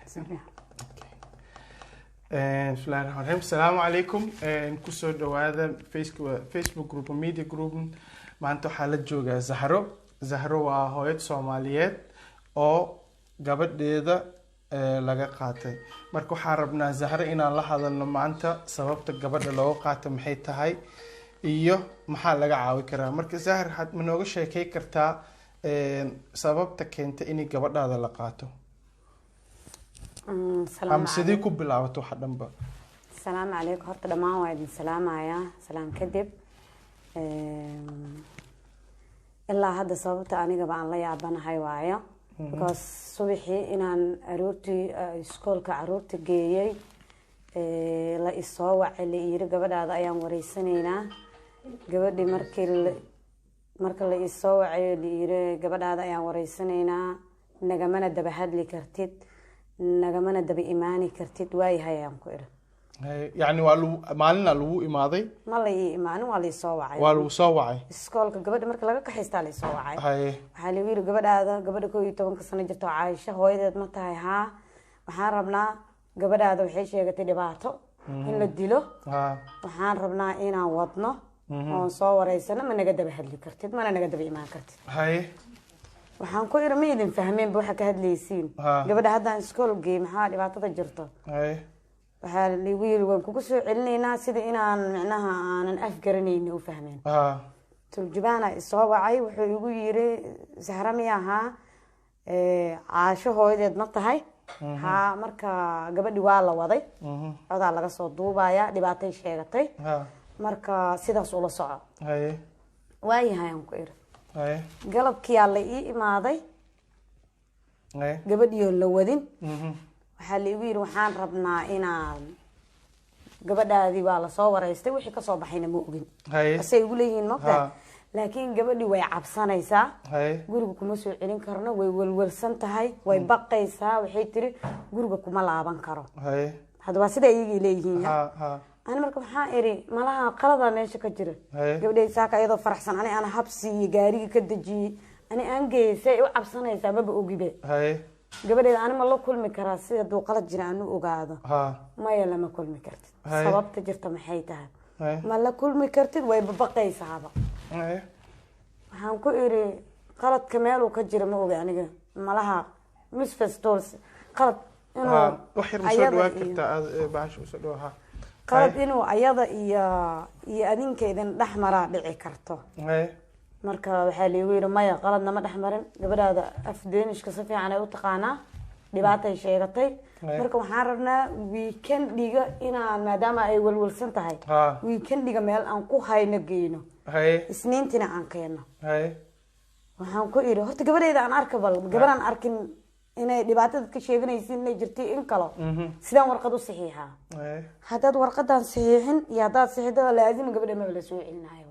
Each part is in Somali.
Bismillahi raxmaan raxiim. Asalaamu calaykum. Kusoo dhawaada Facebook group, media group. Maanta waxaa la joogaa Zahro. Zahro waa hooyad Soomaaliyeed oo gabadheeda laga qaatay. Marka waxaan rabnaa Zahro inaan la hadalno maanta, sababta gabadha looga qaato maxay tahay iyo maxaa laga caawi karaa. Marka Zahar, waxaad ma nooga sheekey kartaa sababta keentay inay gabadhaada la qaato ama sidii ku bilaabato waxa dhanba? Asalaamu calaykum. Horta dhammaan waa idin salaamayaa. Salaan kadib, ilaa hadda sababta anigaba aan la yaabanahay waayo, because subaxii inaan aroortii iskoolka caruurta geeyey, la isoo wacay, la yiri gabadhaada ayaan wareysanaynaa. Gabadhii markii marka la isoo wacay, la yiri gabadhaada ayaan wareysanaynaa, nagamana daba hadli kartid, nagamana daba imaani kartid, waayahay ayaan ku iri. Yacni waa lagu maalina lagu imaaday? Ma la ii imaanin, waa la isoo wacay. Waa lagu soo wacay. Iskoolka gabadha marka laga kaxaystaa la isoo wacay. Waxaa lagu yiri gabadhaada, gabadha 11-ka sano jirta oo Caaisha, hooyadeed ma tahay? Haa. Waxaan rabnaa, gabadhaada waxay sheegatay dhibaato in la dilo. Waxaan rabnaa inaan wadno oon soo wareysano. Ma naga daba hadli kartid, mana naga daba imaan kartid. Waxaan ku iri, ma idin fahmeenba waxa ka hadlaysiin. Gabadha haddaan iskool geey, maxaa dhibaatada jirto? Waxaa liigu yiri waan kugu soo celinaynaa, sida inaan micnaha aanan afgaranayni u fahmeen. Turjubaana isoo wacay, wuxuu igu yiri, Sahra mi ahaa, Caasho hooyadeed ma tahay? Haa. Marka gabadhi waa la waday, codaa laga soo duubaya, dhibaatay sheegatay. Marka sidaas ula soco. Waayahay aan ku iri. Galabkiyaa la ii imaaday, gabadhiyoon la wadin. Waxaa la igu yiri, waxaan rabnaa inaan gabadhaadii waa lasoo wareystay, wixii kasoo baxayna ma ogin. Asay igu leeyihiin mogta, laakiin gabadhii way cabsanaysaa. Guriga kuma soo celin karno, way welwelsan tahay, way baqaysaa. Waxay tiri guriga kuma laaban karo. Hadda waa sida iyagii leeyihiin. ha ha Ani marka waxaan iri, malaha qaladaa meesha ka jira. Gabadhay saaka iyadoo faraxsan ani aan habsiiyo, gaarigii ka dejiyey, ani aan geeyay, say u cabsanaysaa maba ogibe. Gabadheeda ani ma la kulmi karaa, sida hadduu qalad jira aan u ogaado? Maya, lama kulmi kartid. Sababta jirta maxay tahay? Ma la kulmi kartid, way babaqaysaaba. Waxaan ku iri, qaladka meeluu ka jira ma ogi aniga, malaha misfestols qalad inuu Wax yar ma soo ayada dhawaan iyo kartaa aad bahasha usoo dhawa ha. Qalad inuu ayada iyo adinka idin dhex maraa dhici karto. Marka waxaa liigu yidhi, maya, qaladna ma dhex marin, gabadhaada af Deenishka si fiican ay u taqaanaa, dhibaatay sheegatay. Marka waxaan rabnaa weekendiga inaan, maadaama ay welwelsan tahay, weekendiga meel aan ku hayno geyno, Isniintina aan keeno. Waxaan ku idhi, horta gabadhayda aan arka, bal gabadhaan arkin inay dhibaatada ka sheeganaysiin inay jirtay in kalo, sidaan warqad u saxiixaa? Haddaad warqadan saxiixin iyo haddaad saxiixdada, laazima gabadha maba la soo celinayo.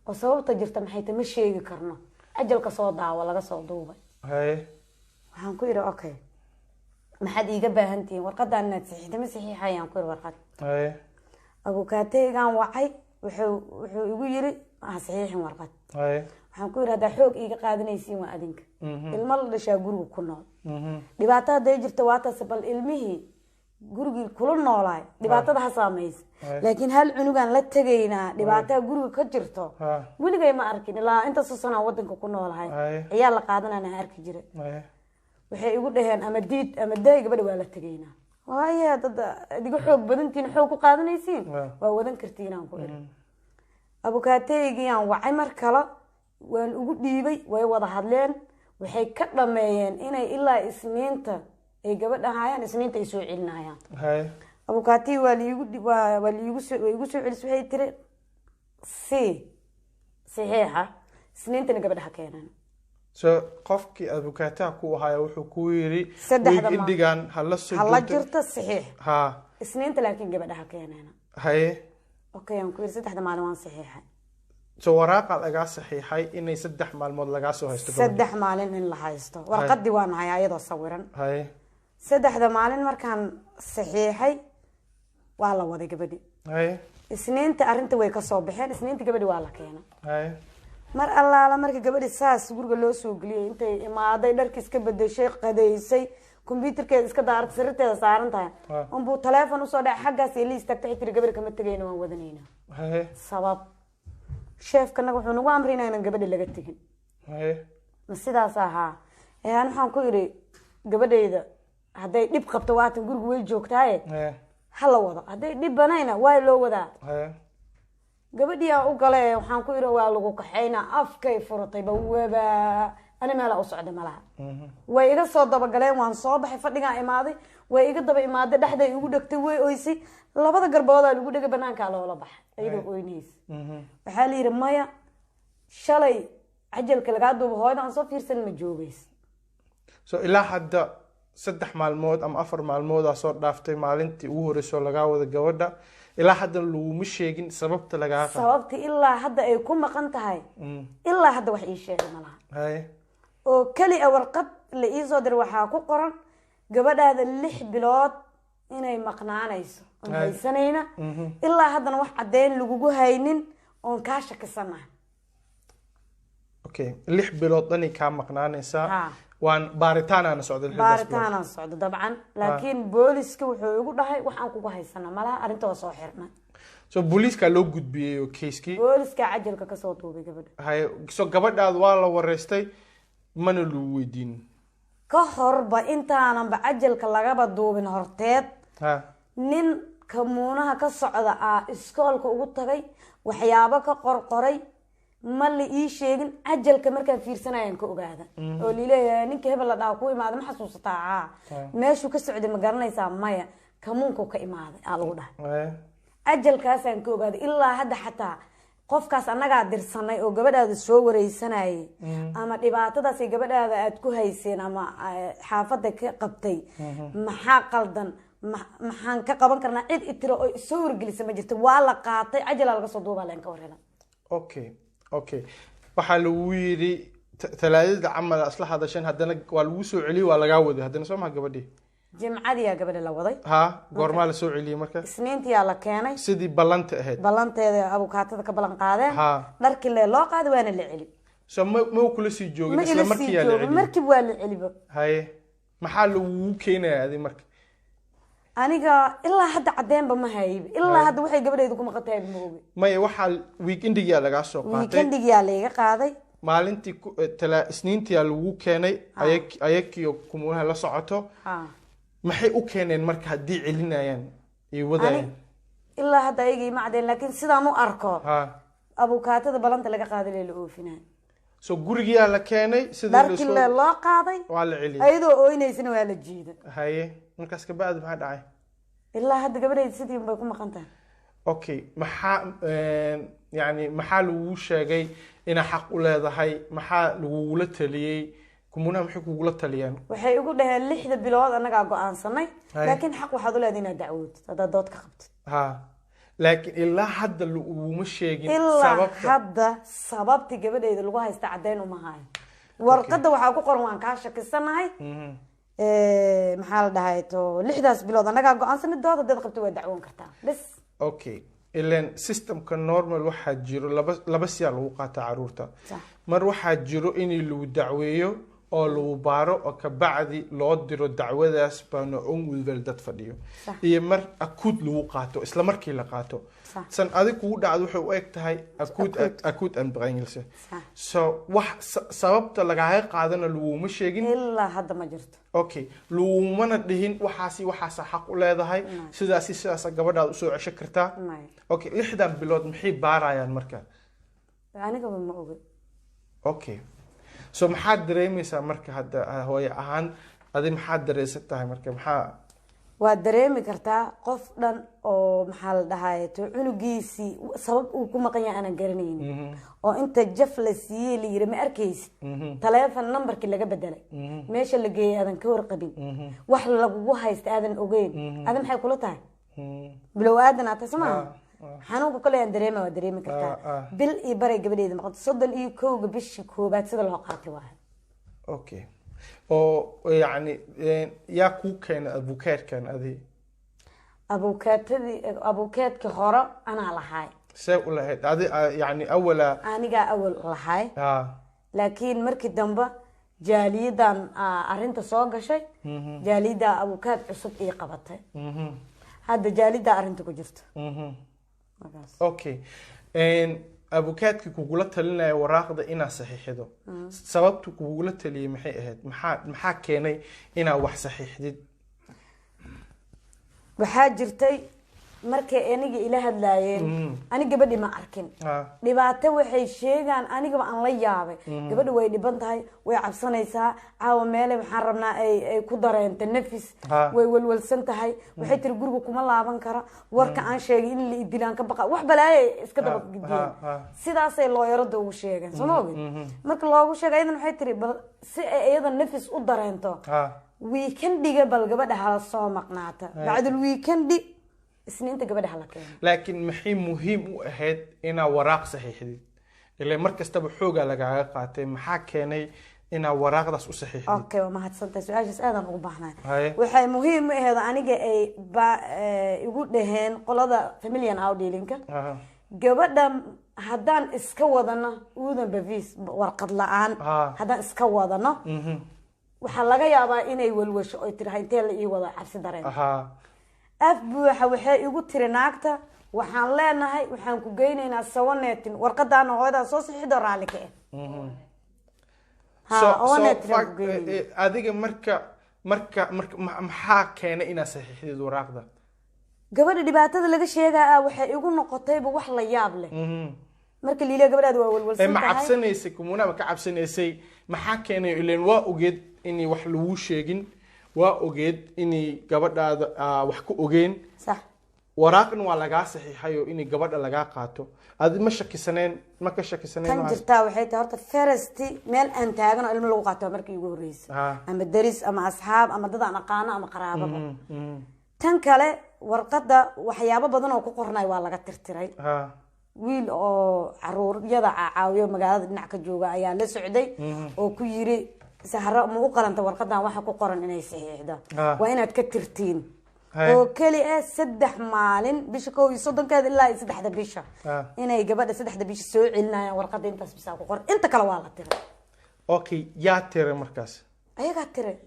Oo sababta jirta maxay tahay? Ma sheegi karno, ajalka soo daawo laga soo duubay. Waxaan ku idhi, okay, maxaad iiga baahan tihiin? Warqadan inaad saxiixda, ma saxiixayaan ku idhi warqad. Abukaateygaan wacay, wuxuu igu yiri, ha saxiixin warqad. Waxaan ku yidhi, haddaa xoog iiga qaadanaysiin waa adinka, ilmo la dhashaa guriga ku nool. Dhibaato hadday jirto waataas, bal ilmihii gurigii kula noolaay dhibaatada ha saamaysa. Laakiin hal cunugaan la tegaynaa, dhibaataa guriga ka jirto weligay ma arkin ilaa intaasoo sanaan wadanka ku noolahay. Ciyaal la qaadanana arki jira. Waxay igu dhaheen, ama diid ama daay, gabadha waa la tegaynaa. Waaye dad adiga xoog badantiin, xoog ku qaadanaysiin, waa wadan kartiin aan ku iri. Abukaateygiiyaan wacay mar kale, waan ugu dhiibay, way wada hadleen, waxay ka dhameeyeen inay ilaa Isniinta ay gabadha haayaan, Isniinta ay soo celinayaan. Abukaatey waa liigu waa liigu soo, way igu soo celis, waxay tiri si saxiixa, Isniintana gabadha ha keenaan. So qofkii abukaataha ku ahaaya wuxuu ku yiri Saddexda weekendigan ha la soo ha la joogto. Jirto saxiix. Isniinta laakiin gabadha ha keenaan. Okay aan ku yiri, saddexda maalin waan saxiixay. So waraaqa lagaa saxiixay inay 3 maalmood lagaa soo haysto gabadha. 3 maalin in la haysto, warqadii waan hayaa iyadoo sawiran. Saddexda maalin markaan saxiixay, waa la waday gabadhi. Isniinta arrinta way kasoo baxeen, Isniinta gabadhi waa la keenay. Mar allaala marka gabadhi saas guriga loo soo geliyay, intay imaaday, dharkiis ka bedeshay, qadaysay, Kombyuutarkeeda iska daarata, sariirteeda saaran tahay, unbuu taleefon usoo dhacay. Xaggaas ay la istaagtay. Waxay tiri, gabadha kama tegayna, waan wadanayna. Sabab sheefkanaga wuxuu nagu amray inaanan gabadha laga tegin. Ma sidaas ahaa? An waxaan ku idhi, gabadhayda hadday dhib qabto, waatan guriga way joogtaaye, ha la wado. Hadday dhib banayna, waa loo wadaa. Gabadhii aan u gale, waxaan ku idhi, waa lagu kaxaynaa. Afkay furatayba, waba ani meelaa u socda malaha. Way iga soo dabagaleen. Waan soo baxay, fadhigaan imaaday, way iga daba imaaday, dhexday igu dhegtay, way oysay. Labada garboodaa lagu dhegay, banaankaa loola baxay iyadoo oynaysa. Waxaa la yidhi, maya, shalay cajalka lagaa duubo, hooyada aan soo fiirsan, ma joogays. So ilaa hadda 3 maalmood ama 4 maalmoodaa soo dhaaftay maalintii ugu horreysoo lagaa wada gabadha, ilaa haddana laguma sheegin sababta lagaa qabo. Sababta ilaa hadda ay ku maqan tahay, ilaa hadda wax ii sheegay malaha. Oo keli a warqad la iisoo diray, waxaa ku qoran gabadhaada 6 bilood inay maqnaanayso oon haysanayna, ilaa haddana wax caddeyn lagugu haynin, oon kaa shakisanahay. Okay, 6 bilood dhani kaa maqnaanaysaa. Waan baaritaanaana socda 6daas bilood. Baaritaanaan socdo dabcan, laakiin booliska wuxuu igu dhahay, waxaan kugu haysana malaha, arrinta waa soo xirnay. So booliiskaa loo gudbiyey oo case-kii? Booliska cajalka kasoo duubay gabadha. Haye, so gabadhaad waa la wareystay, mana lagu weydiin? Ka horba, intaananba cajalka lagaba duubin horteed, nin kamuunaha ka socda ah iskoolka ugu tagay, waxyaabo ka qorqoray, ma la ii sheegin. Cajalka markaan fiirsanayaan ka ogaada oo lileeyahay, ninka hebel la dhaha ku imaada, ma xasuusataa? Haa. Meeshuu ka socday ma garanaysaa? Maya. Kamuunku ka imaaday aa lagu dhahay. Cajalkaasaan ka ogaaday. Ilaa hadda xataa qofkaas annagaa dirsanay oo gabadhaada soo wareysanayay, ama dhibaatadaas ay gabadhaada aada ku hayseen ama xaafadda ka qabtay, maxaa qaldan, maxaan ka qaban karnaa, cid itiro oo soo wargelisa ma jirto. Waa la qaatay, cajalaa laga soo duubaa, leen ka warhela. Okay, waxaa lagu yidhi talaadada camal isla hadasheen, haddana waa lagu soo celiyey, waa lagaa waday haddana, soo maha gabadhii? Jimcadiyaa gabadha la waday. Ha, goormaa la soo celiyey marka? Isniintiyaa la keenay. Sidii ballanta ahayd? Ballanteeda abukaatada ka ballan qaadeen. Dharkii lee loo qaaday, waana la celi. So ma kula sii joogin? Ma isla ila sii markiiyaa la joogin. celiyey? Markiiba waa la celiba. Haye, maxaa lagugu keenaya adi marka? Aniga ilaa hadda cadeenba ma hayba. Ilaa hadda waxay gabadhayda ku maqan tahay ma ogi. Maya, waxaa weekendigaa lagaa soo qaatay. Weekendigiyaa layga qaaday. Maalintii isniintiyaa lagu keenay ayakiyo kumuunaha la socoto. Maxay u keeneen marka haddii celinayaan iyo wadayaan? Ilaa hadda ayaga ima cadeen, laakiin sidaan u arko, abukaatada balanta laga qaaday lee la oofinaa. So gurigiyaa la keenay sidii dharkii lasoo lee loo qaaday. Waa la celiyey. Ayadoo ooynaysana waa la jiiday. Haye, markaas kabacdi maxaa dhacay? Ilaa hadda gabadhayda sidii bay ku maqan tahay. Okay, maxaa yani maxaa lagugu sheegay inaa xaq u leedahay? Maxaa lagugula taliyey? Kumuunaha maxay kugula taliyeen? Waxay igu dhaheen, 6da bilood annagaa go-aansanay, laakiin xaq waxaad u leedahay inaad dacwootid haddaad dood ka qabtid. Ha, laakiin ilaa hadda laguguma sheegin ilaa sababta? Hadda sababti gabadhayda lagu haysta caddeyn uma hayo. Warqadda waxaa ku qoran, waan kaa shakisanahay. Maxaa la dhahay, to 6daas bilood annagaa go-aansanay, dood haddaad qabtid waa dacwoon kartaa, bes. Okay, ilan systemka normal waxaa jiro laba siyaa lagu qaataa caruurta. Mar waxaa jiro in lagu dacweeyo oo lagu baaro oo kabacdi loo diro dacwadaas baana ombudsman dad fadhiyo, iyo mar akuut lagu qaato, isla markii la qaato. San adig kugu dhacdo waxay u eg tahay akuut, akuut anbringelse. So wax sababta lagaaga qaadana laguma sheegin? Ilaa hadda ma jirto. Okay, lagumana dhihin waxaasi waxaasa xaq u leedahay, sidaasi sidaasa gabadhaad usoo cesho kartaa? Maya. Okay, 6dan bilood maxay baarayaan marka? Anigaba ma oga. Okay, so maxaad dareemeysaa marka hadda, hooyo ahaan adi maxaad dareysan tahay marka, maxaa? Waad dareemi kartaa, qof dhan oo maxaa la dhahaye to cunugiisii sabab uu ku maqan yahay aanan garanaynin, oo inta jaf la siiyey la yiri ma arkaysid, taleefon numberkii laga bedelay, meesha la geeyay aadan ka warqabin, wax lagugu haysta aadan ogeyn, aadan maxay kula tahay? Bilow aadan aad tahay, soo maaha? Xanuunka kale aan dareema waa dareemi kartaa. Bil iyo baray gabadheeda maqanta, 31-ka bishii koobaad sida loo qaatay waayo. Okay, oo yacni yaa kuu keena advocaatkan adi? Abukaatadii, abukaadkii hore anaa lahaay. See u lahayd adi, yacni awala? Anigaa awal lahaay. Laakiin markii dambe Jaaliyadan arrinta soo gashay, jaaliyadda abukaad cusub ii qabatay. Hadda jaaliyadda arrinta ku jirto. Markaas. Okay, abukaadkii kugula talinaya waraaqda inaad saxiixdo, sababtu kugula taliyay maxay ahayd? Maxaa keenay inaad wax saxiixdid? Waxaa jirtay markay aniga ila hadlaayeen, ani gabadhi ma arkin. Dhibaato waxay sheegaan anigaba aan la yaabay. Gabadha way dhiban tahay, way cabsanaysaa. Caawa meele waxaan rabnaa ay ku dareento nafis. Way welwelsan tahay. Waxay tiri, guriga kuma laaban kara, warka aan sheegay in la idilaan ka baqa, wax balaaya iska daba gidiyeen. Sidaasay looyarada ugu sheegeen, soo ma ogid? Marka loogu sheegay, ayadan waxay tiri, bal si ay iyada nafis u dareento, weekendiga bal gabadha hala soo maqnaata. Bacdul weekendi Isniinta gabadha hala keeno. Laakiin maxay muhiim u ahayd inaad waraaq saxiixdid? Ilaa mar kastaba xoogaa lagaaga qaatay. Maxaa keenay inaad waraaqdaas u saxiixdid? Okay, waa mahadsantahay, su-aashaas aadaan ugu baahnay. Haye. Waxay muhiim u ahayd aniga ay ba igu dhaheen qolada familieafdeling-ka, gabadha haddaan iska wadano uden bevis, warqad la-aan, haddaan iska wadano, waxaa laga yaabaa inay welwasho oy tiri, intee la ii wada, cabsi dareen. Af buuxa waxay igu tiri naagta, waxaan leenahay, waxaan ku geynaynaa sawaneetin, warqadaana hooyadaa soo saxiixdo, raalli ka ah. Ha, owaneetin aan ku geynayna. Adiga marka maxaa keenay inaad saxiixdid waraaqda? Gabadha dhibaatada laga sheegaa waxay igu noqotayba wax la yaab leh. Marka liila gabadhaada waa welwelsan Ma tahay. cabsanaysay? Kommune ma ka cabsanaysay? Maxaa keenay? Ileen waa ogeed inay wax lagu sheegin, waa ogeed inay gabadhaada wax ku ogeen. Sax. Waraaqna waa lagaa saxiixayo inay gabadha lagaa qaato. Adi ma shakisaneen? Ma ka shakisaneen Tan waxaas? jirtaa waxay tahay, horta first meel aan taagan oo ilmo lagu qaato waa markii igu horreysay, ama deris ama asxaab ama dad aan aqaano ama qaraababa. Tan kale, warqadda waxyaabo badan oo ku qornay waa laga tirtiray. Wiil oo caruuryada caawiyo magaalada dhinac ka jooga ayaa la socday oo ku yiri, Sahro ma u qalanta warqadan waxa ku qoran inay saxiixdo? Waa inaad ka tirtiin. Oo keli ah 3 maalin, bisha 31-keeda ilaa iyo 3-da bisha, inay gabadha 3-da bisha soo celinayaan warqada. Intaas bisaa ku qoran, inta kale waa la tiray. Okay, yaa tiray markaas? Ayagaa tiray.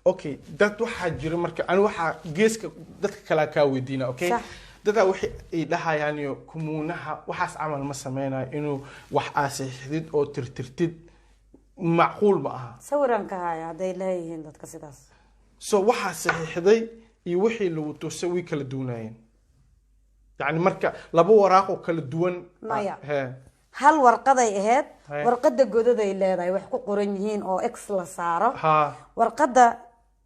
Okay, dad waxaa jira, marka ani waxaa geeska dadka kalaa kaa weydiina, okay? Sax. Dadaa waxay ay dhahayaan iyo kommune-ha waxaas camal ma sameynayo, inuu wax aa saxiixdid oo tirtirtid macquul ma aha. Sawiraan ka haya hadday leeyihiin dadka sidaas. So waxaa saxiixday iyo wixii lagu tusay way kala duwanaayeen, yacni marka laba waraaq oo kala duwan? Maya. He. Hal warqaday ahayd. Warqada godaday leedahay, wax ku qoran yihiin oo x la saaro. Warqada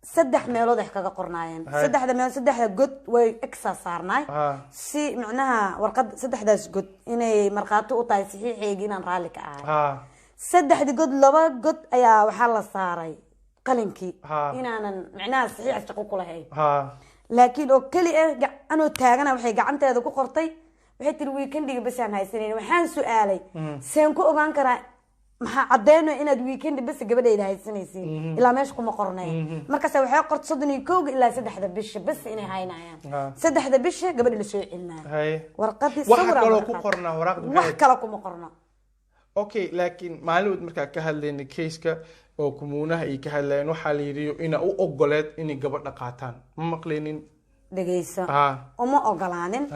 saddex meelood ay kaga qornaayeen. Saddexda meelood, saddexda god way xa saarnaay, si macnaha warqad saddexdaas god inay markhaati u tahay saxiixayga inaan raalli ka ahay. Saddexda god, laba god ayaa waxaa la saaray qalinkii, inaanan macnaha saxiixa shaqo ku lahayn. Laakiin oo keli ah anoo taagana waxay gacanteeda ku qortay. Waxay tiri, weekendiga bas aan haysanayn. Waxaan su-aalay, seen ku ogaan karaa, maxaa cadeynayo inaad weekendi bas gabadhayda haysanaysiin? Ilaa meesha kuma qornay. Markaas waxay qortay 31-ga ilaa 3-da bisha bas inay haynayaan. 3-da bisha gabadha la soo celinayo. Warqadii Waxa sawir aan kaloo marqaati. ku qornaa waraaqda Wax maxay? kale kuma qorno. Okay, laakiin maalin markaa ka hadlaynay caseka oo kommune-ha ay ka hadlayeen, waxaa la yidhi ina u ogoleed inay gabadha qaataan. Ma maqlaynin? Dhegeyso. Uma ogolaanin.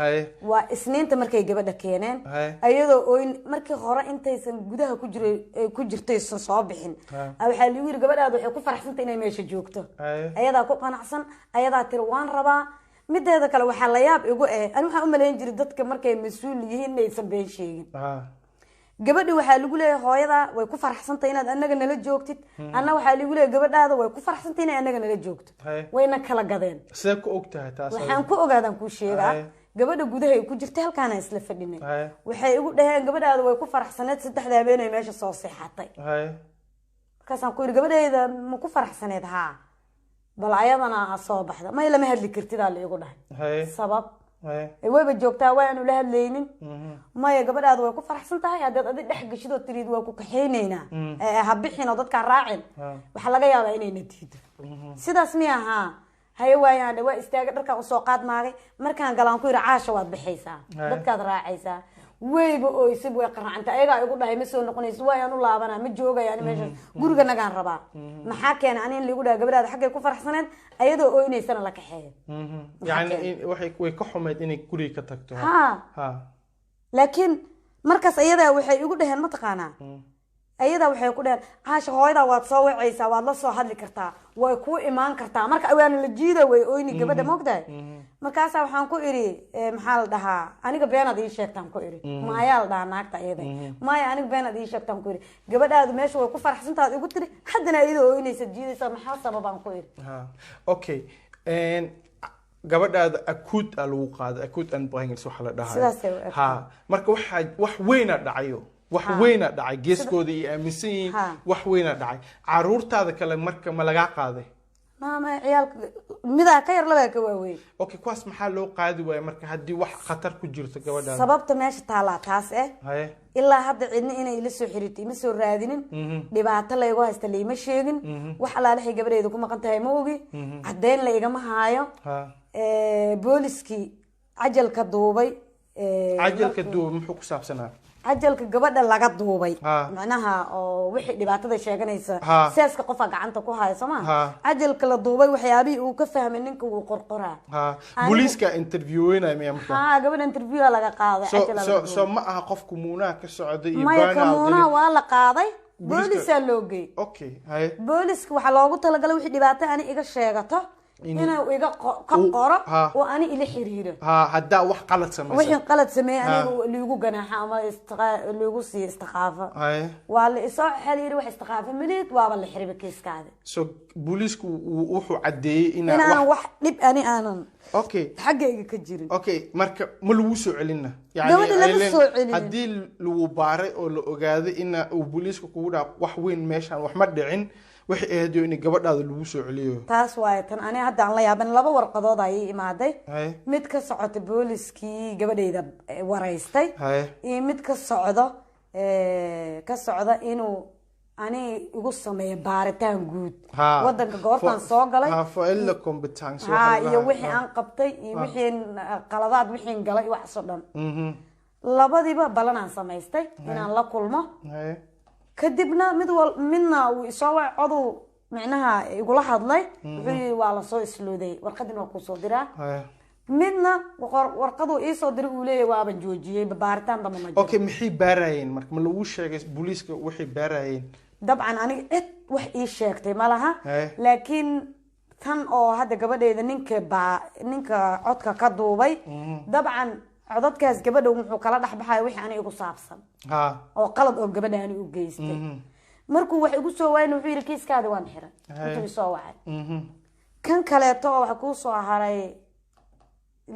Waa Isniinta markay gabadha keeneen, ayadoo oyn markii hore intaysan gudaha ku jiray ay ku jirtaysan soo bixin, waxaa lagu yiri, gabadhaada waxay ku faraxsantay inay meesha joogto, ayadaa ku qanacsan, ayadaa tiri waan rabaa. Mideeda kale, waxaa la yaab igu eh, ani waxaan u malayn jiray dadka markay mas-uul yihiin inaysan been sheegin. Gabadhi waxaa lagu leeyahay, hooyada way ku faraxsantay inaad anaga nala joogtid. Anna waxaa lagu leeyahay, gabadhaada way ku faraxsantay inay anaga nala joogto. Wayna kala gadeen. Sidee ku og tahay taas? Waxaan ku ogaadaan kuu sheegaa. Gabadha gudaha ay ku jirtay, halkaana isla fadhinay. Waxay igu dhaheen, gabadhaada way ku faraxsaneed saddexda habeenay meesha soo seexatay. Markaasaan ku yidhi, gabadhayda ma ku faraxsaneed? Haa. Bal ayadana ha soo baxda. May, lama hadli kartidaa la igu dhahay. Sabab? Wayba joogtaa, waanu la hadlaynin. Maya, gabadhaada way ku faraxsan tahay. Haddaad adi dhex geshid oo tiriid waa ku kaxaynaynaa, ha bixin oo dadkaa raacin, waxaa laga yaabaa inayna diido. Sidaas miya? Ahaa. Haye, waayaan dhe, waa istaagay, dharkaan usoo qaad maagay. Markaan galaan ku yidhi, Caasha waad bixaysaa, dadkaad raacaysaa. Weyba oysib, way qaracantay. Ayagaa igu dhahay ma soo noqonayso, waayaan u laabanaa, ma joogaya ani meeshaas, guriganagaan rabaa. Maxaa keenay ani in liigu dhaha gabadhaada xaggay ku faraxsaneed, ayadoo oynaysana la kaxeeyo? Yani waxay way ka xumayd inay guriga ka tagto. Ha. Laakiin markaas ayadaa waxay igu dhaheen, mataqaanaa, ayadaa waxay ku dhaheen, Caasha, hooyadaa waad soo wacaysaa, waad la soo hadli kartaa, way kuu imaan kartaa. Marka waana la jiida, way oyni gabadha, moogtahay. Markaasaa waxaan ku idhi, maxaa la dhahaa, aniga beenaad ii sheegtaan ku idhi. Maayaa la dhahaa naagta ayada, maya, aniga beenaad ii sheegtaan ku idhi. Gabadhaadu meesha way ku faraxsantaad igu tiri, haddana iyadoo oynaysa jiidaysa, maxaa sababaan ku idhi. Ha, okay. Gabadhaada akut a lagu qaaday, akut anbringels waxa la dhahayo. Sidaasay u egtahay. Ha, marka waxaa wax weyna dhacayo, wax weyna dhacay, geeskooda iyo aaminsan yihiin. Wax weyna dhacay. Caruurtaada kale marka ma lagaa qaaday? Maama, ciyaalka midaa ka yar, labaa ka waaweyn. Okay, kuwaas maxaa loo qaadi waaya marka haddii wax khatar ku jirto gabadhaada? Sababta meesha taalaa taas eh. Ilaa hadda cidna inay ila soo xiriirto ima soo raadinin, dhibaato laygu haysta laima sheegin, wax alaalaxay gabadheyda ku maqan tahay ma ogi, caddeyn la igama haayo. Booliskii cajalka duubay Cajalka duuba muxuu ku saabsanaa? Cajalka gabadha laga duubay, macnaha oo wixii dhibaatada sheeganaysa, seeska qofaa gacanta ku haya, soo ma? Cajalka la duubay waxyaabihii uu ka fahmay ninka wuu qorqoraa. Booliiska interviewinaya miya marka? Ha, gabadha interview laga qaaday, cajala la so duubay. Ma aha qof kumuunaha ka socda iyo Maya, burnout? Kamuunaha waa la qaaday. Booliiska- Boolisaa loo geeyey. Okay, haye. Booliska waxaa loogu talagalay wixii dhibaato ani iga sheegato inuu iga ka qoro oo ani ila xiriiro. Ha, haddaa wax qalad samaysa. Wixii qalad sameeyey aniga liigu ganaaxo ama liigu siiyo istiqaafo. Waa la isoo xiriiri, wax istiqaafo malid, waaba la xiriba kiiskaadi. So booliisku wuxuu caddeeyey inaa inaanan wax wax dhib ani aanan xaggayga ka jirin. Okay, marka ma lagu soo celinna? Yani Gabadha lama soo celinin. Haddii lagu baaray oo la ogaaday ina uu booliiska kugu dhaha wax weyn meeshaan wax ma dhicin, waxay ahayd in gabadhaada lagu soo celiyo. Taas waaye tan ani hadda aan la yaaban. Laba warqadood ayay imaaday, mid ka socota booliskii gabadhayda waraystay iyo mid ka socdo ka socda inuu ani igu sameeyo baaritaan guud wadanka goortaan soo galay. Ha, foreldrekompetens. Ha, iyo wixii aan qabtay iyo wixii qaladaad, wixii galay iyo waxaasoo dhan. Labadiiba balanaan samaystay inaan la kulmo. Kadibna mid wal midna uu isoo wacay, coduu micnaha igula hadlay, wuxuu yii waa lasoo isluuday, warqadin waa kuusoo diraa. Midna warqaduu iisoo diray, uu leeyahay waaban joojiyey, baaritaan dambe ma jiro. Okay, maxay baarayeen marka? Ma lagu sheegay booliiska waxay baarayeen? Dabcan aniga cid wax ii sheegtay ma laha. Laakiin tan oo hadda gabadheeda ninka baa ninka codka ka duubay, dabcan codadkaas gabadha wuxuu kala dhexbaxaya wixii ani igu saabsan oo qalad oo gabadha ani u geystay. Markuu wax igu soo waayna wuxuu yidhi kiiskaadi waan xiray intuu isoo wacay. Kan kaleeto oo waxa kuu soo haray